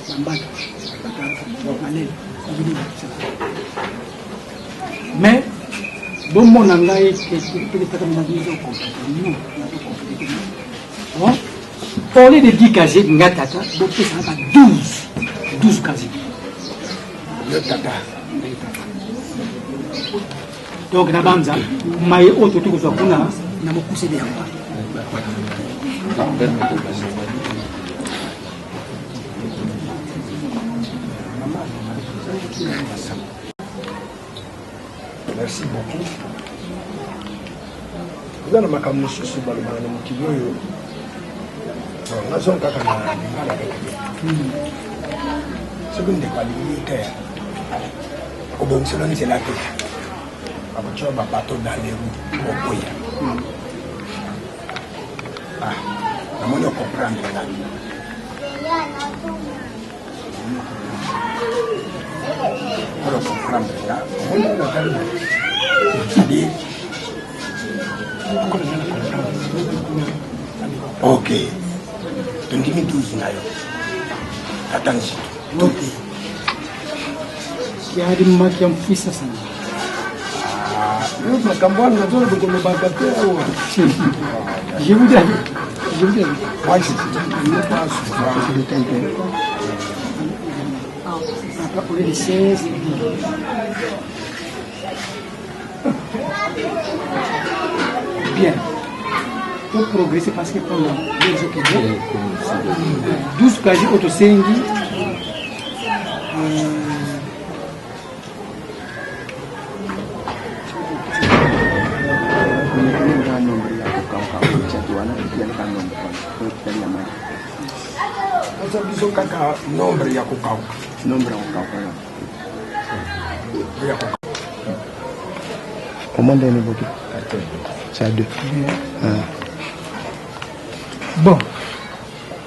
bambata bato malele. Mais bomona ngai tata non, au lieu de 10 casier, nga tata bopesanga ba 12 12 casier. Yo tata. Donc na banza maye oyo toki kozwa kuna na mokuseli yango. Merci beaucoup. Eza na makambo mosusu balobaka na mokili oyo, nazonga kaka na lingala kaka te. Soki ndeko alingi te, akobongisela nzela te, akotia babato dans les roues okoya. Ah, namoni ocomprendre nga. Mpona comprendre nga, omoni natali boye, c'est-à-dire ok, tondimi 12 na yo tata nzito to te. Yali maki ya mfisa sana. Yo makambo wana nazoloba kolobaka te awa. Je vous dis, je vous dis. Moi, je ne pas souvent. Papa, au lieu de 16, bien. Pour progresser, parce que pendant deux okende 12 kazi oyo tosengi, Oza biso kaka nombre ya kokauka. Nombre ya kokauka. Ya kokauka. Comment donner beaucoup? C'est à deux. Ah. Bon,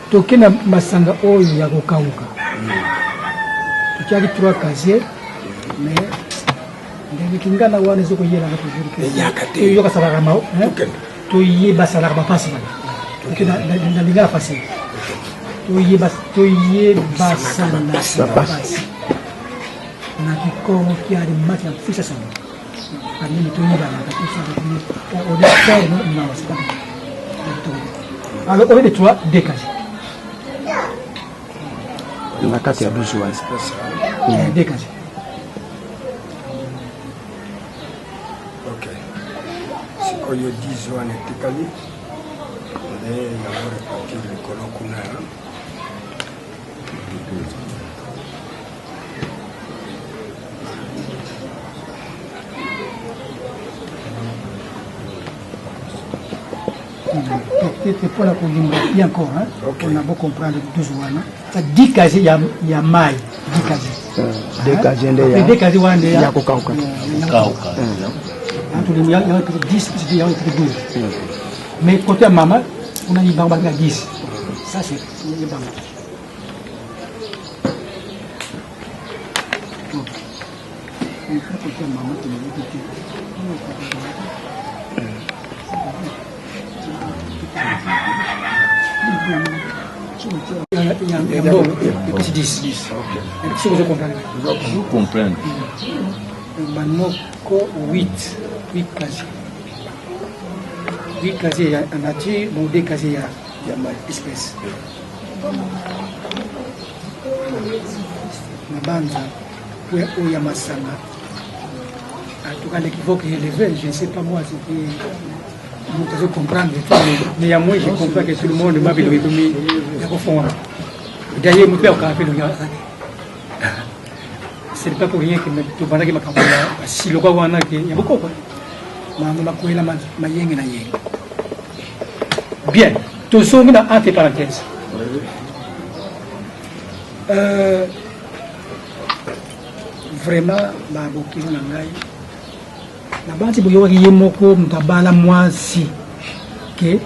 toke na masanga oyo ya kokauka, totiaki 3 casier, mais ndenge kingana wana ezokoyelaka toujours. Eyaka te. Toyoka salaka ma toyeba salaka bapasi wana. Toke na lingala facile, toyeba toyebasalaka bapasi na kikongo kiali maki ya mfisa sana banini toyebanaka tosala. Non, c'est pas bien. Alors, au lieu de 3, deux casiers. Na kati ya 12 wana. Deux casiers. Ok, sikoyo 10 wana etikali nde yango repartir likolo kuna. Peut-être mpona kolimba bien encore, hein, mpona bocomprendre 12 wana, ça 10 casier ya mai, 10 casier. Deux casier nde ya 2 casier wana nde ya kokauka. Tolimba yango 10 plus yango epesi 12, mais côté ya mama kuna bango balinga 10, ça c'est bango. Côté ya mama tolingi te. Epesi 10, soki ozo comprendre. Je comprendre. Banoko 8, 8 casier, 8 casier ya nature, bon, 2 casier ya espèce. Na banza oyo ya masanga, en tout cas l'équivoque est élevé. Je ne sais pas moi ce qui moto azo comprendre, mais ya moi je comprends que tout le monde ma biloko ekomi ya kofonga. D'ailleurs moto akokaka mpe elongi aza te. Ce n'est pas pour rien que tobandaki makambo ya basilokwa wana ke ya bokoko makambo makwela mayenge na yenge. Bien, tozongi na entre parenthèse. Vraiment babokilo na ngai na banti boyokaki ye moko moto abala mwasi ke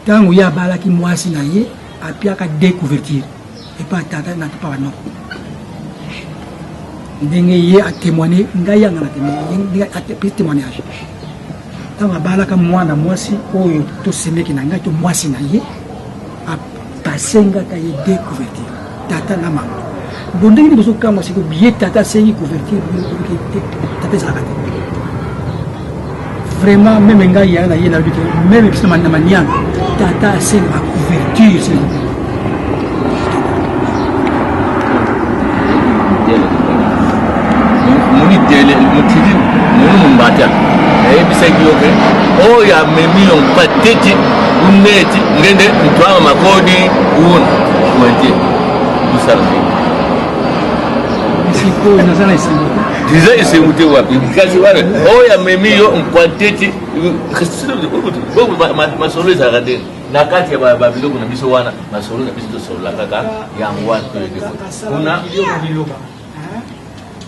ntango ye abalaki mwasi na ye, apiaka deux couverture epa tata na epa banoko. Ndenge ye atémoigne, ngai yanga na ndenge apesi témoignage, ntango abalaka mwana mwasi oyo tosemeki na ngai to mwasi na ye, apasengaka ye deux couverture, tata na mama. Bon ndenge nini bozokamwa siko biye tata asengi couverture bino te tata ezalaka te. Vraiment meme ngai yaya na ye nalobi ke meme biso na manianga tata asenga couverture s'il vous plaît. Moni tele motili moni mombata nayebisaki yo ke oyo amemi yo mpateti uneti ngende ntwanga makodi una pointe kosala ndenge sikoyo naza na esengo te eza esengo te wapi kasi wana oyo amemi yo nkwanteti masolo ezalaka ndenge na kati ya babiloko na biso wana masolo na biso tosolola kaka yango wana toyeke kuna.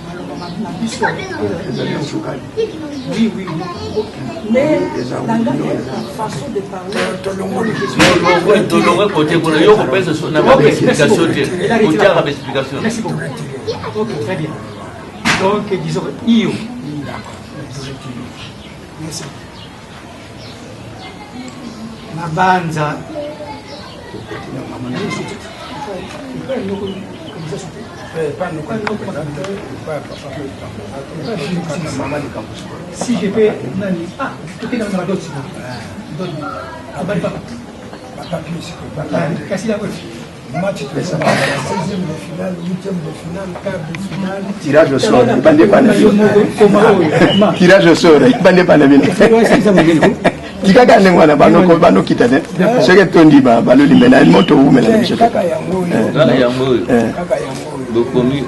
Maloba na biso oui oui mais façon de parler tolongwe kote kuna yo kopesa na baexplication te kotiaka baexplication. Merci beaucoup. Ok, très bien. Donc disons iyo. Merci. Mabanza. Si je peux, nani, ah, tokenda na badoti. Abali papa. Kasi yango. Match 16e de finale, 8e de finale, quart de finale. Tirage au sort, ebandi epa na bino. Tirage au sort, ebandi epa na bino. Tikaka ndenge wana banokita te. Soki etondi baloli na moto owumela na biso te. Kaka yango oyo. Kaka yango oyo. Kaka yango oyo. Bokomi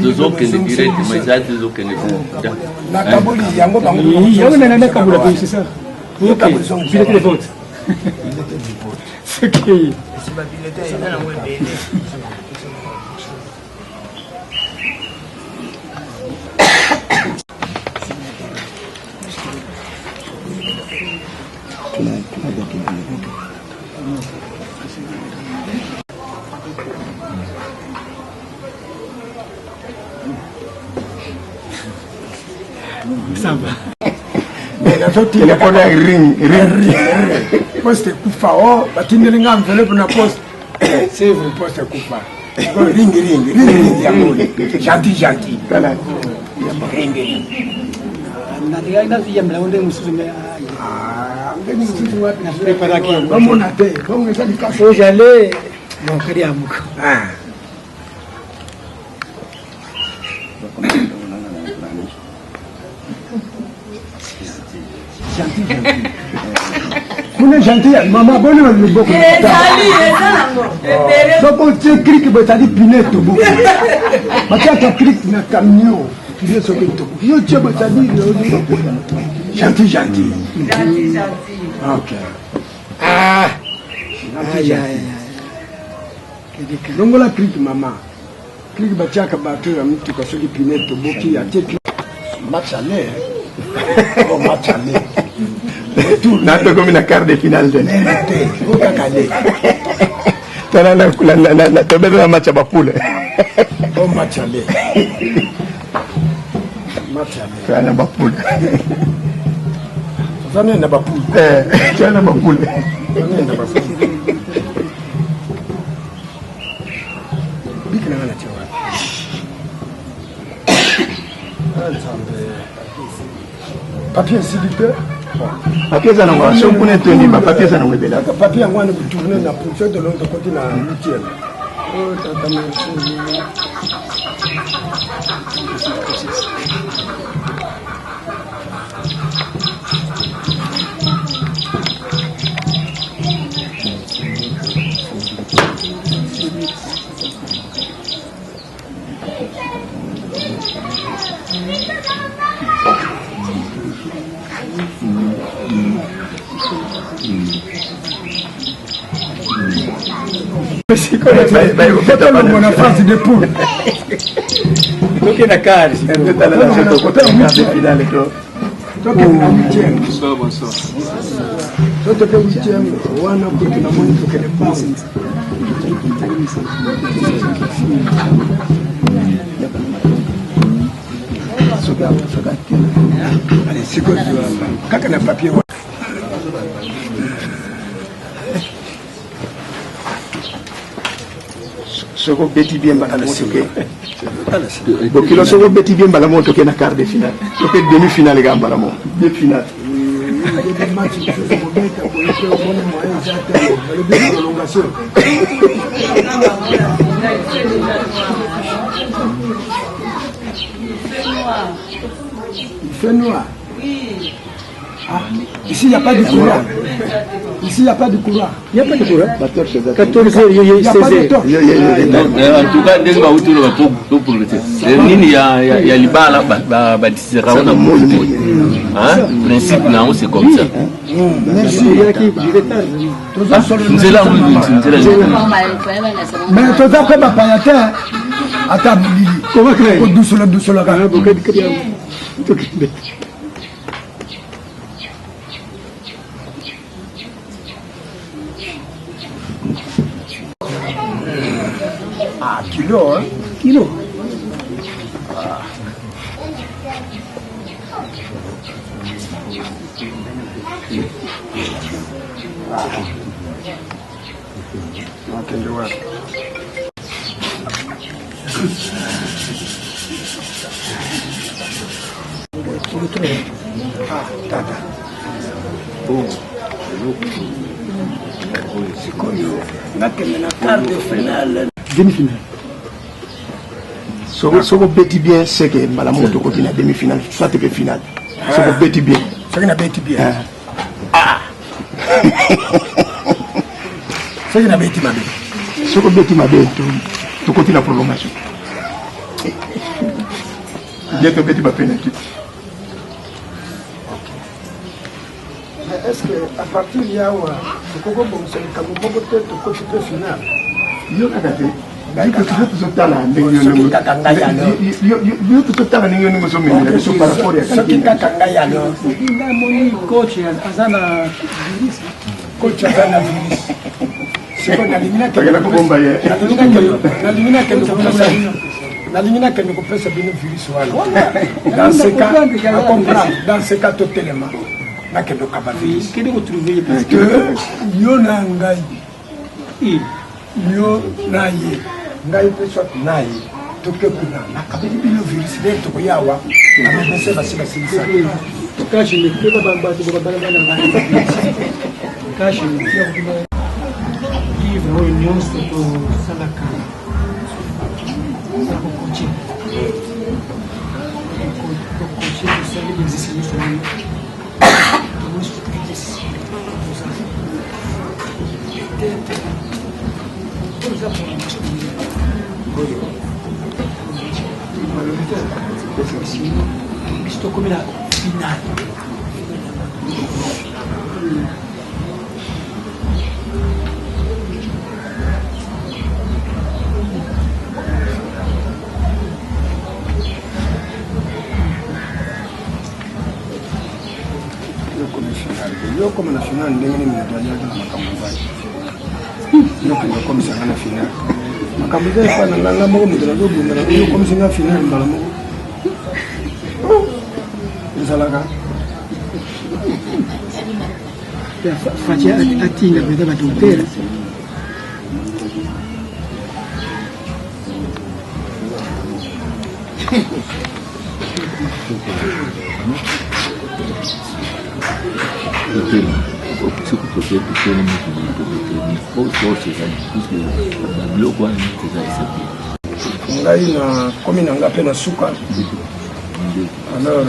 tozokende direct mais eza tozokende. Nakaboli yango bango. Yango na nakabola pe c'est ça. Ok. Bulletin de vote. Ok. Ça va. Telefone ya ring ring. Poste ekufa o batindeli nga enveloppe na poste. C'est vrai poste ekufa. Ring ring ring ring yango gentil gentil. Voilà. Ring ring. Nalingaki naziyambela ngo ndenge mosusu me ndenge mosusu wapi napreparaki yango bamona te bongo eza likasi oyo jale bon kadi ya moko. Kuna gentil mama boni na loboko soki otie krike boye ezali pine etoboki batiaka krike na camion pine soki etoboki yo tie boye ezali gentil gentil. Ok, ah longola krike mama krike batiaka bato ya mituka soki pine etoboki atie match aller. Oh, match aller. Na tokomi na quart de finale te. Kaka aller. Tala na tobeta na match ya bapoule. Oh, match aller. Match aller. Toya na bapoule. Toza nini na bapoule? Eh, toya na bapoule. Toza nini na bapoule? Biki na nga na tia wapi? Papier esili te. Papier eza nango soki kuna etondi ba papier eza nango ebele. Papier yango wana tourne na soki tolongi tokoti na huitième. Oh tata merci. Tolongo na phase de poule. Toke na quart. Tokende na huitième. Bonsoir, bonsoir. So toke huitième wana kutu namoni tokende mbangu. Allez, sikoyo kaka na papier wana. Soki obeti bien mbala moko toke bokilo, soki obeti bien mbala moko toke na quart de finale, toke demi finale kaka mbala moko de finale. Match mosusu kobeta boye te, omoni moyen eza te, balobi prolongation. Il fait noir. Oui. Ah, ici, il n'y a pas de courant. Ici, il n'y a pas de courant. Il n'y a pas de courant. 14 heures, Il n'y a pas 16 de heures. torche. En tout cas, ndenge bauti oloba toprogresse nini ya libala, badisisaka ngo na motu te. Principe na yango, c'est comme ça. Merci. Nzela nzela. Mais toza mpe bapaya te, ata molili kodusola dusolaka. Ah, kilo, hein? Kilo. Ah. Nakende wapi? Ah, tata. Sikoyo nakende na quart de finale. Demi finale. Soki obeti bien, seke mbala moko tokoti na demi finale, soit mpe finale, soki obeti bien. Soki nabeti bien. Ah! Soki nabeti mabe? Soki obeti mabe, tokoti na prolongation, bien tobeti bapenalty. Mais est ce que à partir ya awa tokoki kobongisa likambo moko te, tokoti mpe finale? Yo kaka te, yo tozotala ndenge yo tozotala ndenge yo ndenge ozomemela biso par rapport ya Soki kaka ngai, alors. Namoni coach aza na virus. Coach aza na virus. Sikoyo nalingi Takala kobomba ye. Nalingi nakende kopesa bino virus wana. Dans ce cas, acomprendre, dans ce cas totelema, nakende kokaba virus. Kende kotrouver. Que yo na ngai, yo na ye, ngai mpe soit na ye, toke kuna, nakabeli bino virus nde tokoya awa, bamedecin basi basilisaka. Cache keba, bato babalabala cache. Livre oyo nyonso tosalaka eza kocoacher, tocoacher, tosali exercice nyonso wana, tomoni soki exercice tozala peut-être oyo eza prolongation. Oyo biso tokomi na finale. Yo koma na finale ndenge nini? Moto ayaki na makambo ngai, yo kende okomisanga na finale. Makambo eza epa na nganga moko, moto nazobunda na yo, okomisi nga finale mbala moko, ezalaka. Fatshi atinda mpenza badocteur. Soki totelemi, force ezali puisque babiloko wana nyonso eza esepeli. Ngai na komi na nga mpe na suka. Alors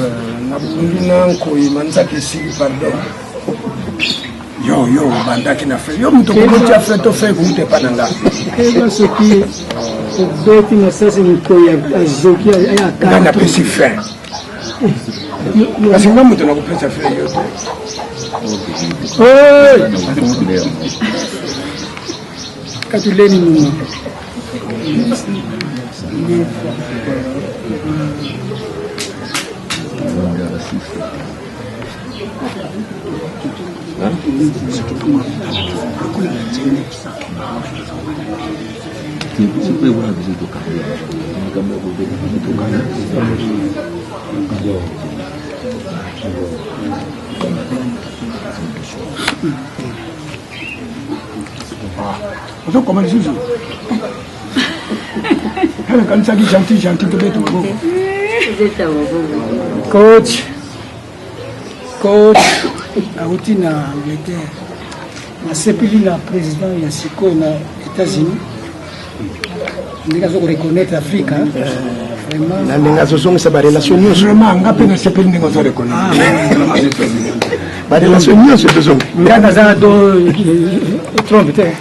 nabungi na nkoi manzaki esili. Pardon, yo yo obandaki na fe, yo moto okomotia fe to fe ekouta epa na nga. Eza soki obeti masasi, mokoi azoki. Nga napesi fin kasi nga moto nakopesa fe, yo te. Katuleni muno. Soki wana biso tokanga makambo ya kobeta, tokanga. Ozokoma lisusu. Nakanisaki gentil gentil tobeta maboko. Coach, coach auti na Angleterre. Nasepeli na président ya sikoyo na États-Unis ndenge azo koreconnaitre Afrique hein. Vraiment. Na ndenge azozongisa barelation nyonso. Vraiment nga mpe nasepeli ndenge ozo reconnaître. Barelation nyonso ezozonga. Nga naza na do trompe te.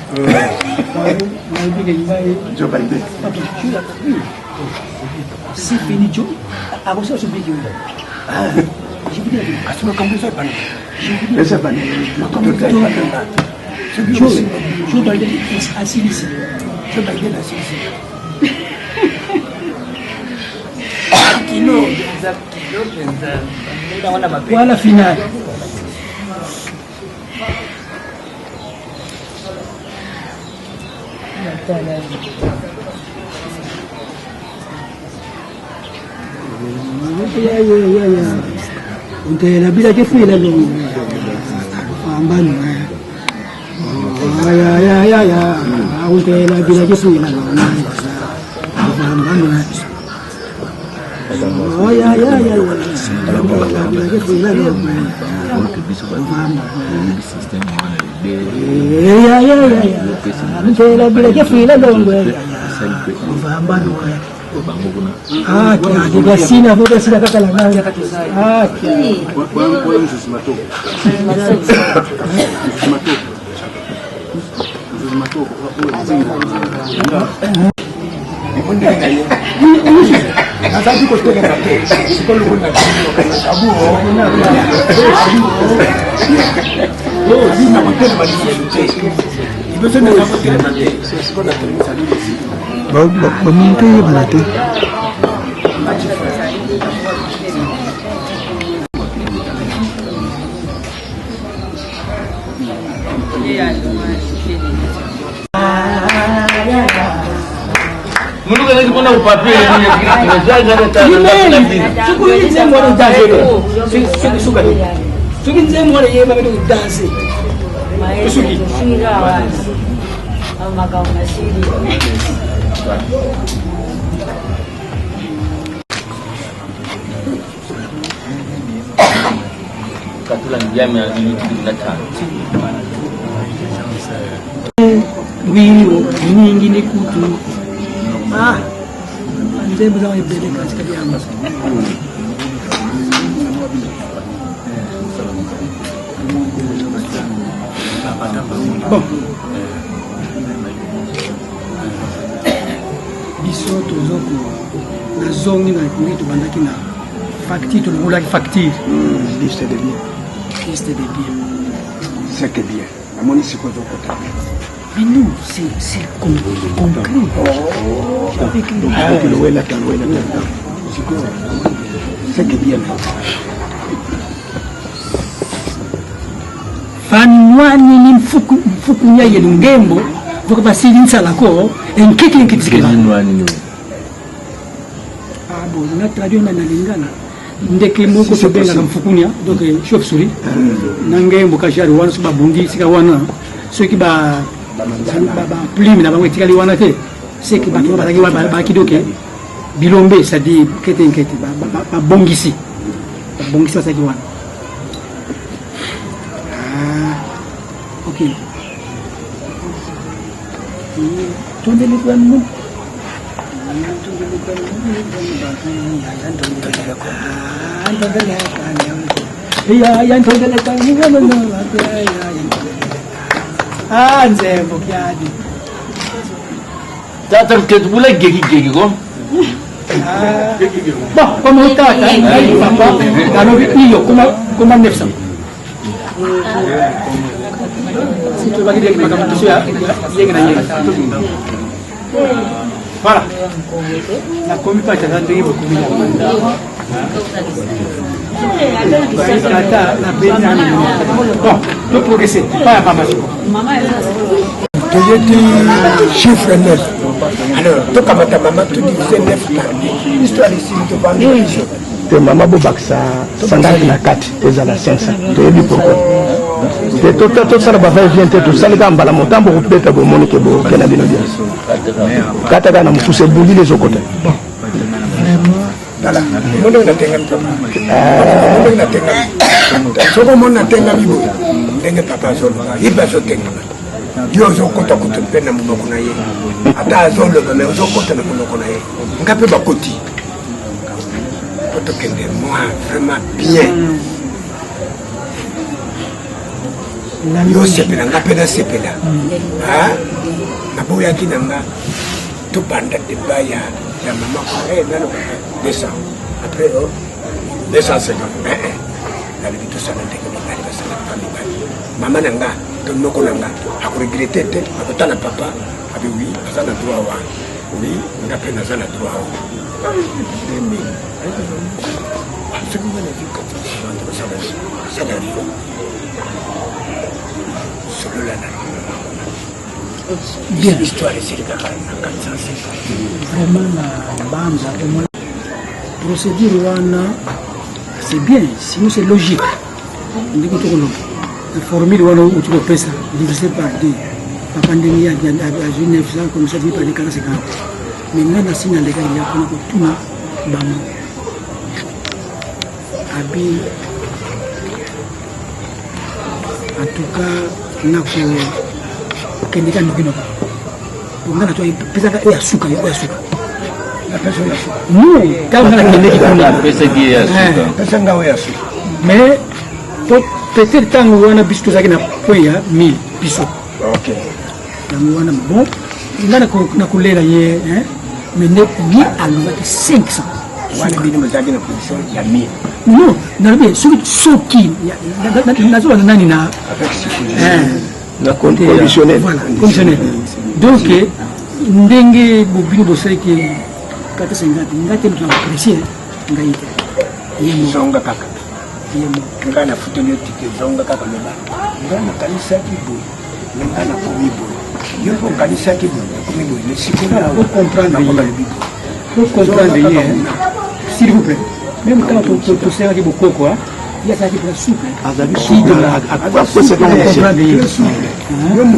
Nayebi ke ngai Joe Biden. C'est fini Joe. Akosala so biki oyo. Kasi makambo eza ebana. Eza ebana. Makambo eza ebana. Joe, Joe Biden asilisi. Joe Biden asilisi. Kilo mpenza, kilo mpenza. Voilà finale. Untela bila ke fila lo. Ambano. Ya ya ya ya. Untela bila ke fila lo. Ambano. Oh ya ya ya. Untela bila ke fila lo. Ya ya ya ya. Untela bila ke fila lo. Ambano. Ah, kia, sina kaka la ngai. Ah, kia. Nazalaki kotelema te sikoyo lokola na kotelema lisusu te liboso naza kotelema te sikoyo natelemisa Bamonte eyebana te. Soki nzembo wana odanse suka te, soki nzembo wana eyebami te odanse soki Katula ndyame ya miniti 15. Lwiro mingi ni kutu ah nzembo za ebele katika yango. Bon, biso tozo ko nazongi na ndenge tobandaki na facture, tolongolaki facture. Liste de bien. Liste de bien. C'est que bien. Namoni sikoyo ozokota. Mais non, c'est concret. Lowelaka, lowelaka. Sikoyo c'est que bien. Vanwani ni mfuku mfukunya yelu ngembo voka basili nsalako enkeki enkitisikela. Ah bon, na traduire na lingala. Ndeke moko tobengaka mfukunya, donc chauve souris na ngembo kajari wana, soki babundi esika wana, soki ba plume na bango etikali wana te, seke bato bazalaki wana bazalaki doke bilombe, c'est-à-dire kete nkete babongisi babongisi bazalaki wana. Ah, ok. Tondele Ah, nzembo kiadi. Tata mtetubula gegi gegi ko. Bon, comme tata, ngai papa, nalobi iyo koma koma 900. Si tolobaki ndenge makambo biso ya yenge na yenge. Voilà. Nakomi pa tata ndenge bokomi tata na beni na bon, to progresser pas ya pamba siko. Toyeti chiffre 9, alors tokamata mama, todivise 9 par 2, histoire esili, tovandi biso. Te mama, bobakisa 50 na kati, ezala 500. Toyebi pourquoi. Te tosala ba va vient te, tosali kaka mbala motambo kobeta bomoni ke boke na bino bien. Kata kaka na mokuse ebulili ezokota. Tala, ndenge natengami papa. Ndenge natengami. Soki omoni natengami boye, ndenge papa azoloba, ye mpe azotengama. Yo ozokota kutu mpe na monoko na ye. Ata azoloba me ozokota na monoko na ye. Nga mpe bakoti. Po tokende moi vraiment bien. Yo osepela, nga mpe nasepela. Naboyaki na nga. Tobanda debat ya ya mama eh, nano 200 après oh, 250 eh, eh. Nalobi tosala ndenge mibali basalaka pa mibali. Mama na nga to noko na nga akoregrete te, akotala papa abi wi aza na droit wana, wi nga mpe naza na droit wana. Soki nga nazwi 450 osala solola na Bien. Histoire esili kaka na 450. Vraiment na banza omona procédure wana c'est bien, sinon c'est logique. Ndenge tokoloba na formule wana outi kopesa divisé par 2 papa ndenge ye azwi 900 comme ça divisé par 2 450. Mais nga nasi naleka ya mpona kotuna bango abi en tout cas nako kende kaka noki noki po nga nato pesaka oyo ya suka oyo ya suka non ntango nga nakendeki kuna oyo ya suka mais peut-être ntango wana biso tozalaki na point ya 1000 biso yango wana bon nga nakolela ye mais nde ye alobaki 500. Wana bino bozalaki na position ya 1000? Non, nalobi soki soki nazobanda nani na na conditionnel. Voilà, conditionnel. Donc ndenge bobino bosalaki 450, nga te moto na apprécier ngai te. Ye moko. Zonga kaka. Ye moko. Ngai nafuteli yo tike, zonga kaka, loba ngai nakanisaki boye, ngai nakomi boye, yo mpe okanisaki boye, nakomi boye, mais sikoyo Faut comprendre ye. balobi boye. Faut comprendre ye, s'il vous plaît. Même quand tosengaki bokoko, ye azalaki mpenza souple. Azali comprendre ye.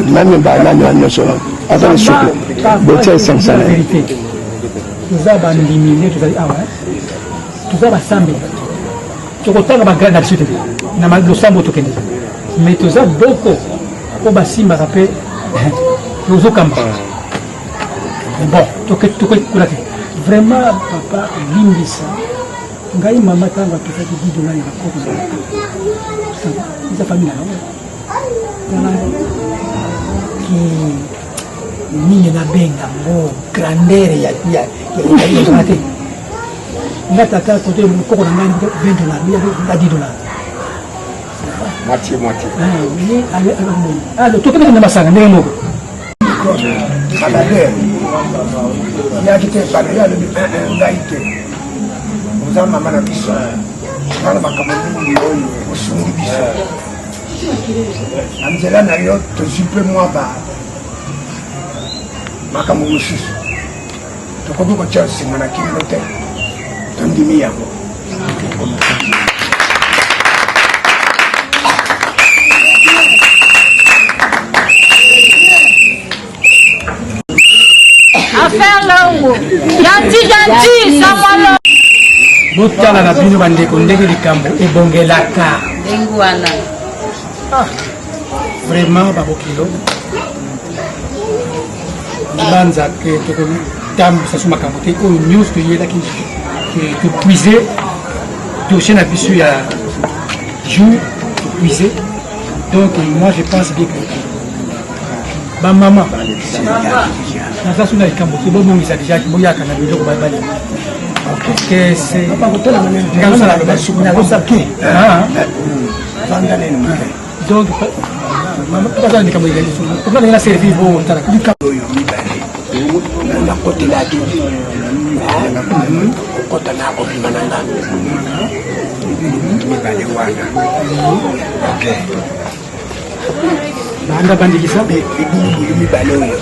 Nani banani wana nyonso wana azali souple, botia 500 na ye. Vérité, toza bandimi nde tozali awa, toza basambeli, tokotanga bagrade na biso te na losambo tokende, mais toza boko oyo basimbaka mpe tozokamba. Bon, tokekula te. Vraiment papa, limbisa ngai. Mama ntango apesaki 10 dollar ya bakoko na eza famille na bango, tala ki nini nabenga ngo grandeur ya ya te. Nga tata kote koko na ngai 20 dollar, nga 10 dollar. Moitié moitié. Tokendeki na masanga ndenge moko. Baladeur yaki te bana, ye alobi ngai te, oza mama na biso, oza na makambo mingi oyo osungi biso na nzela na yo, tozwi mpe mwa ba makambo mosusu, tokoki kotia nsima na kingo te, tondimi yango. Affaire longo. Gentil, gentil, Samuel. Botala na bino bandeko ndenge likambo ebongelaka. Ndenge wana. Vraiment babokilo libanza ke tokotambwisa so makambo te oyo nyonso toyelaki, topuise dossier na biso ya jour, topuise. Donc moi je pense bien que bamama naza so na likambo te, bobongisa déjà, boyaka na biloko balingi. Kese Vanda nene moke. Donc baza likambo ndenge na servir bo tala. Oyo mibale nakotelaki kokota na kobima na nga mibale wana, ok. Banda bandikisa. Ebulubulu mibale oyo,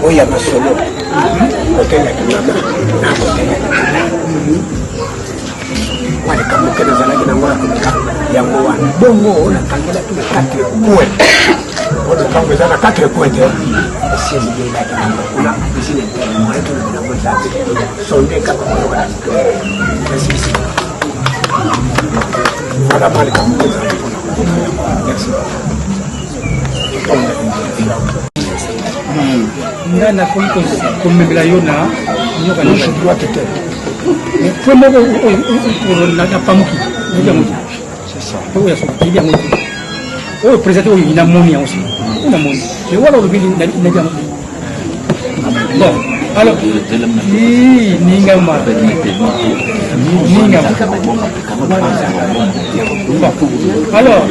oyo ya masolo kotelaki mama na kotelaki tata, waleka moke nazalaki nango. koloba yango wana bongo nakangelaki na 4 coin po lopango eza na 4 coin te esili elaki nango kuna cuisine interne moyen tolobela yango eza te sonde kaka koyoka na nasilisi voilà mwa likambo ezali mpona merci. Nga nakoki komemela yo na nyoka droite te, point moko oyo napamuki nayebi yango te, oyo ya soki nayebi yango te, oyo présente oyo namoni yango si oyo namoni, mais wana olobi nayebi yango te. Bon, alors ningama ningama. Bon, alors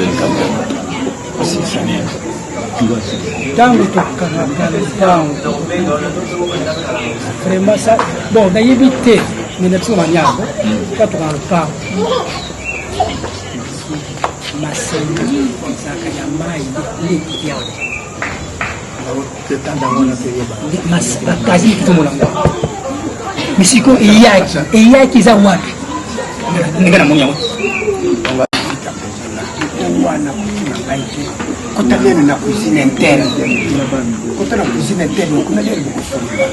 ntango tokangaka lopango vraiment ça, bon, nayebi te, me na biso manyango ka tokanga lopango, masenga ezalaka ya mai nde ekiti awa, bakazi tozomona ngo misiko eyaki eyaki eza wapi? Ndenge namoni yango. Wana kotuna ngai te, kota lelo na cuisine interne, kota na cuisine interne kuna lelo bokosolola.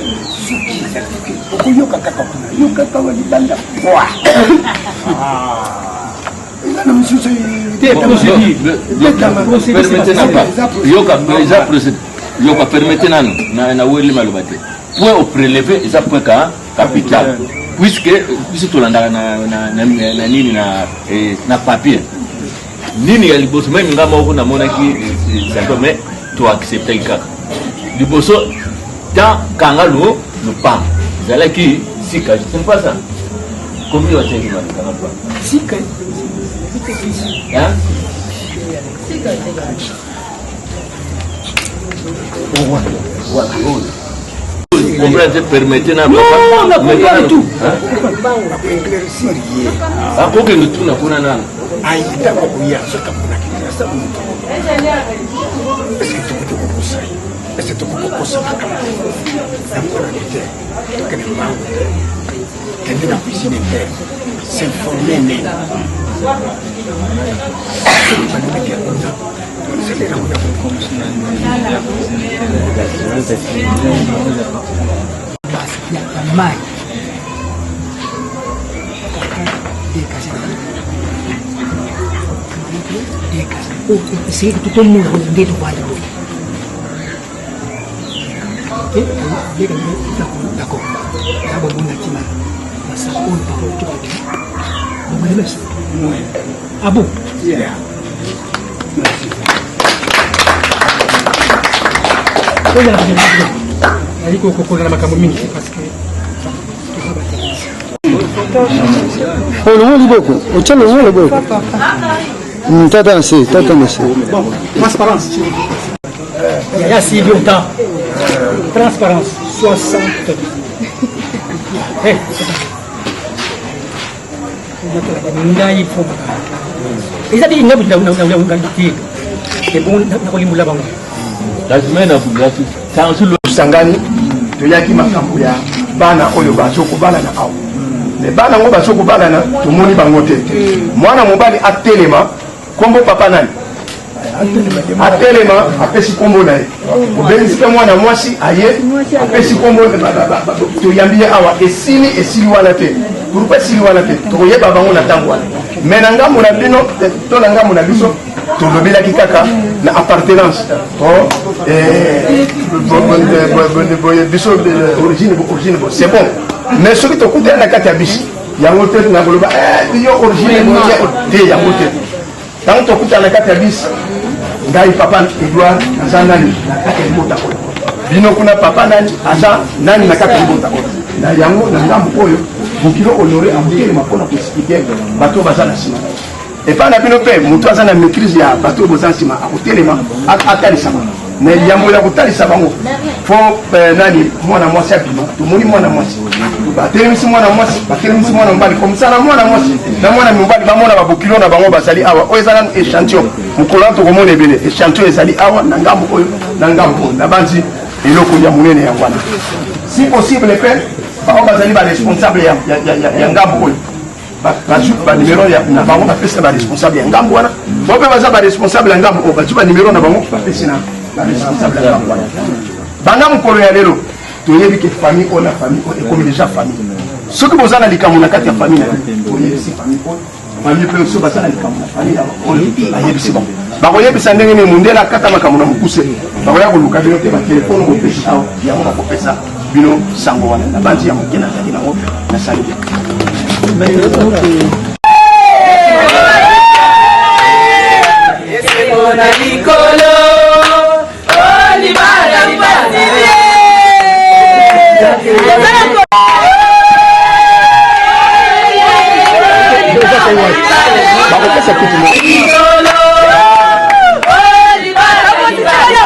Soki ezali te, okoyoka kaka kuna, yoka kaka libanda pwa eza na mosusu. Yoka, eza procédure. Yoka, permettez nanu naweli maloba te. Point au prélevé eza point ka capital, puisque biso tolandaka na nini, na papier nini ya liboso. Même nga moko namonaki c'est, mais toacceptaki kaka liboso tant kanga lo lopango ezalaki sika. Je sais pas ça, combien batiaki kanga lopango? Sika. Hein? Comprendre, permettez na. Non, na comprendre tout. Bakoéclaircir ye. Akokende tuna kuna nano. Ayi ntango akoya, soki amonaki asa moto, est-ce tokoki kokosa ye? Est-ce tokoki kokosa makambo? Namonaki te, tokende mbangu te, kende na cuisine interne, s'informer nene soki balobaki yango tozelela kuna. Ya mai esengeli totomona nde tokwanda boye. D'accord, ya bomona ntima masako oyo papa otokaki bomoni biso. Ah bon? Yeah. Oyo nali kokokola na makambo mingi parce que toza baterroriste. Olongo liboko, otya longo loboko. Tata na se, tata na se. Bon, transparence. Yaya Sylvie Autant. Transparence 60. Hey, ngai fo eza te ngai te ebongo nakolimbola bango. Tosangani, toyaki makambo ya bana oyo bazokobalana awa, me bana yango bazokobalana, tomoni bango te. Mwana mobali atelema, kombo papa nani? Atelema, apesi kombo na ye. Obengisi mpe mwana mwasi, aye, apesi kombo, toyambi ye awa. Esili, esili wana te. Pourquoi esili wana te? Tokoyeba bango na ntango wana. Me na ngambo na bino to na ngambo na biso, tolobelaki kaka na appartenance boye, biso origine, origine bo, c'est bon. Mais soki tokutani na kati ya bisi yango te, nakoloba yo origine te, yango te. Ntango tokutana na kati ya bisi, ngai papa Edouard naza nani na kati ya libota oyo? Bino kuna papa nani aza nani na kati ya libota oyo? Na yango, na ngambo oyo, bokilo Honore akotelema mpona koexpliquer bato oyo baza na nsima na ye. Epai na bino mpe, moto aza na maîtrise ya bato oyo boza nsima akotelema, atalisa bango. Me yambo ya kotalisa bango, fo nani, mwana mwasi abima. Tomoni mwana mwasi, batelemisi mwana mwasi, batelemisi mwana mobali, komisa na mwana mwasi na mwana mobali bamona babokilo na bango bazali awa. Oyo eza nanu échantillon, mokolo wana tokomona ebele. Échantillon ezali awa na ngambo oyo, na ngambo oyo. Nabanzi eloko ya monene yango wana. Si possible mpe bango bazali baresponsable ya ngambo oyo. Bazwi banimero na bango, bapesi na baresponsable ya ngambo wana. Bao mpe baza baresponsable ya ngambo oyo, bazwi banimero na bango, bapesi na baresponsable ya ngambo wana. Banda mokolo ya lelo, toyebi ke famille oyo na famille oyo ekomi deja famille. Soki boza na likambo na kati ya famille na bino, boyebisi famille oyo, famille mpe soki baza na likambo na famille oyo, bayebisi bango. Bakoyebisa ndenge nini? Mondele akata makambo na mokuse. Bakoya koluka bino te, batelefone bopesi awa, yango bakopesa bino sango wana. Na banzi ya moke nazali nango, nasali. Esengo na likolo, oh, libala, libala. Bakopesa kutu. Likolo, oh, libala, libala.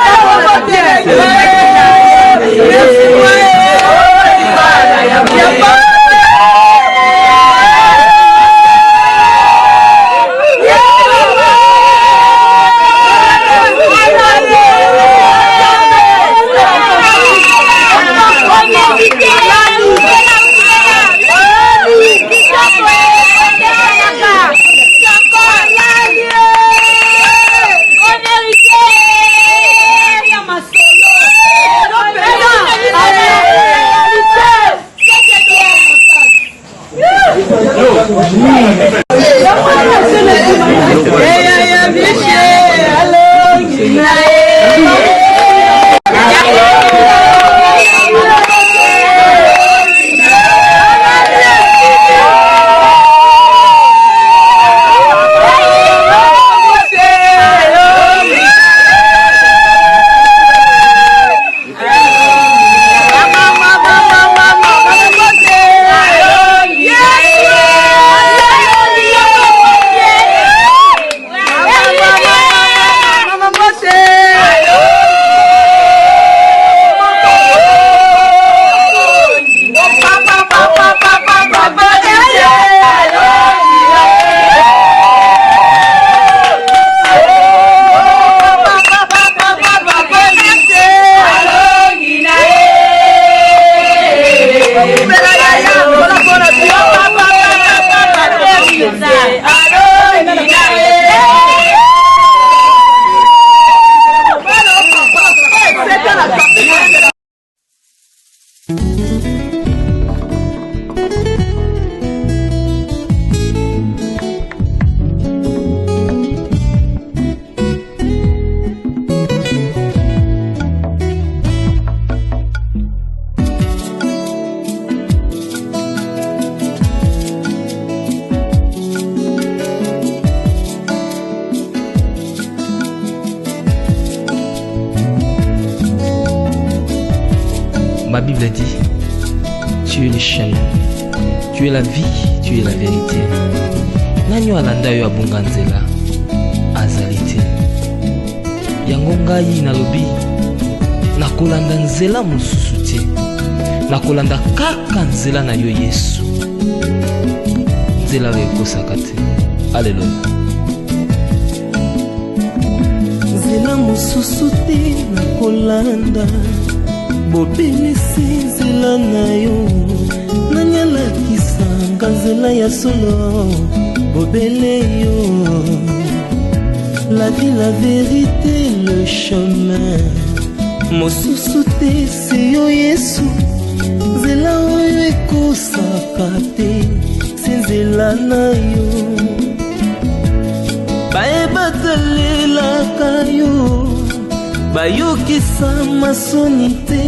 Ma Bible dit, tu es le chemin, tu es la vie, tu es la vérité. Nani oyo alanda yo abunga nzela azali te. Yango ngai nalobi, nakolanda nzela mosusu te, nakolanda kaka nzela na yo Yesu, nzela oyo ekosaka te. Aleluya. Nzela mosusu te nakolanda, bobelisi nzela na yo. Nani alakisanga nzela ya solo? Bobele yo. La vie, la vérité, le chemin, mosusu te se yo Yesu. Nzela oyo ekosaka te se nzela na yo. Bayebatalelaka yo, bayokisa masoni te.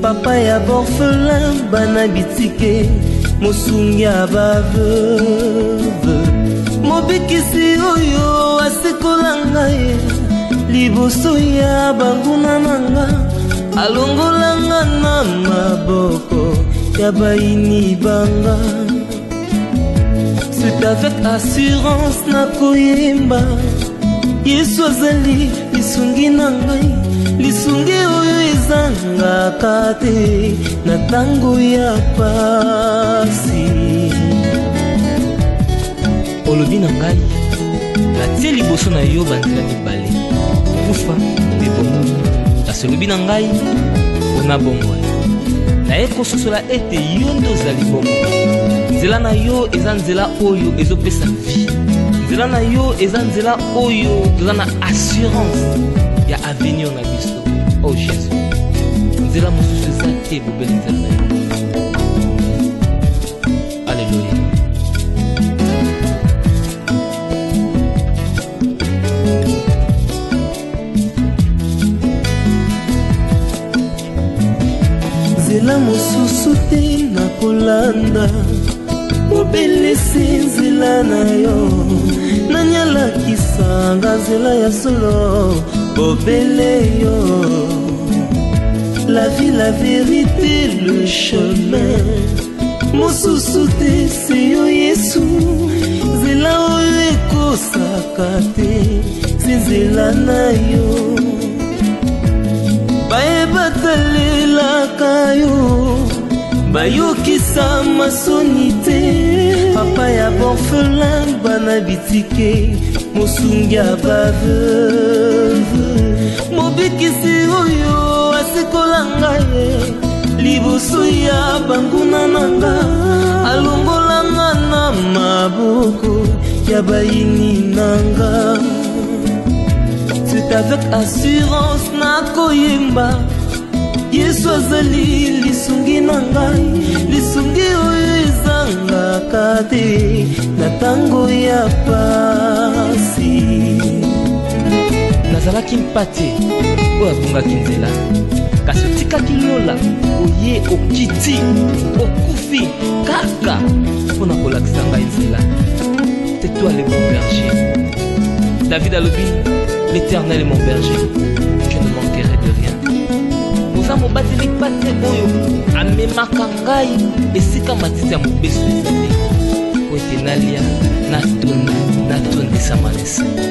Papa ya borphelin, bana bitike, mosungi ya baveuve, mobikisi oyo asekola ngai liboso ya banguna na nga, alongolanga na maboko ya bayini banga. C'est avec assurance nakoyemba, Yesu azali lisungi na ngai, lisungi oyo ezangaka te na ntango ya pasi. Olobi na ngai, natie liboso na yo banzela mibale, kufa mpe bomoi. Kasi olobi na ngai, mpona bomoi, naye kososola ete yo nde ozali bomoi. Nzela na yo eza nzela oyo ezopesa vie. Nzela na yo eza nzela oyo toza na assurance ya avenir na biso. Oh Jésus, nzela mosusu eza te bobele nzela na yo. Alleluya. Nzela mosusu te nakolanda, bobele se nzela na yo. Nani alakisanga nzela ya solo? Bobele yo. La vie, la vérité, le chemin, mosusu te se yo Yesu. Nzela oyo ekosaka te se nzela na yo. Baye batalelaka yo bayokisa masoni te. Papa ya borphelin, bana bitike, mosungi ya baveuve, mobikisi oyo asikola ngai liboso ya banguna na nga, alongolanga na maboko ya bayini na nga. C'est avec assurance nakoyemba, Yesu azali lisungi na ngai, lisungi oyo ezangaka te na ntango ya pasi. Nazalaki mpate oyo abungaki nzela, kasi otikaki lola, oye okiti, okufi kaka mpo na kolakisa ngai nzela. C'est toi le bon berger. David alobi, l'éternel est mon berger, je ne manquerai de rien. Oza mobateli mpate oyo amemaka ngai esika matiti ya mobesu ezali, po ete nalia, natonda, natondisama na esengo.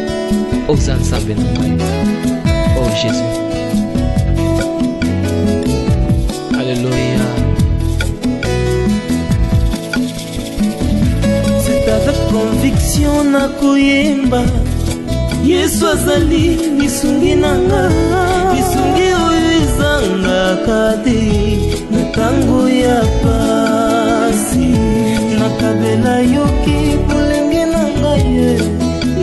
Oza Nzambe na ngai, oh Jésus. Alleluia. C'est avec conviction nakoyemba, Yesu azali lisungi na nga, lisungi oyo ezangaka te na ntango ya pasi. Nakabela yoki bolenge na ngai ye,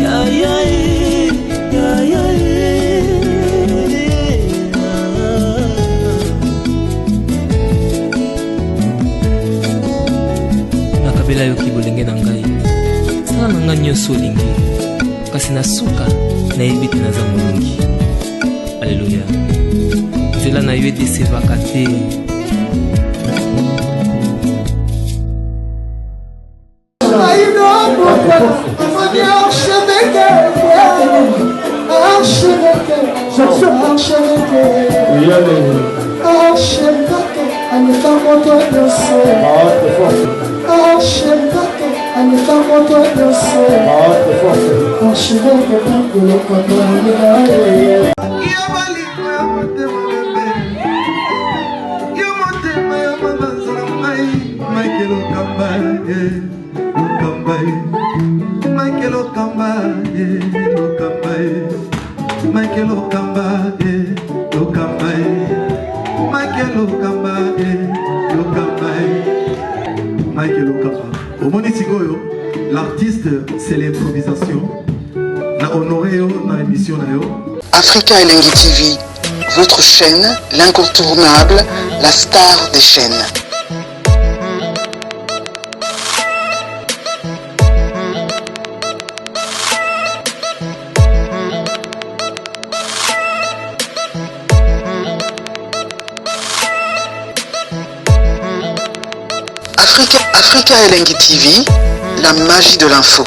yaya ye, yaya ye. Nakabela yoki bolenge na ngai, sala na ngai nyonso olingi, kasi na suka nayebi te naza molongi. Aleluya. Nzela na yo edesevaka te. Michael Okamba, eh, Okamba, eh. Michael Okamba, eh, Okamba, eh. Michael Okamba, eh, Okamba, eh. Michael Okamba, eh, Okamba, eh. Michael Okamba. Omoni sikoyo, l'artiste, c'est l'improvisation. Na honoré yo na émission na yo. Africa Elengi TV, votre chaîne, l'incontournable, la star des chaînes. Africa, Africa Elengi TV, la magie de l'info.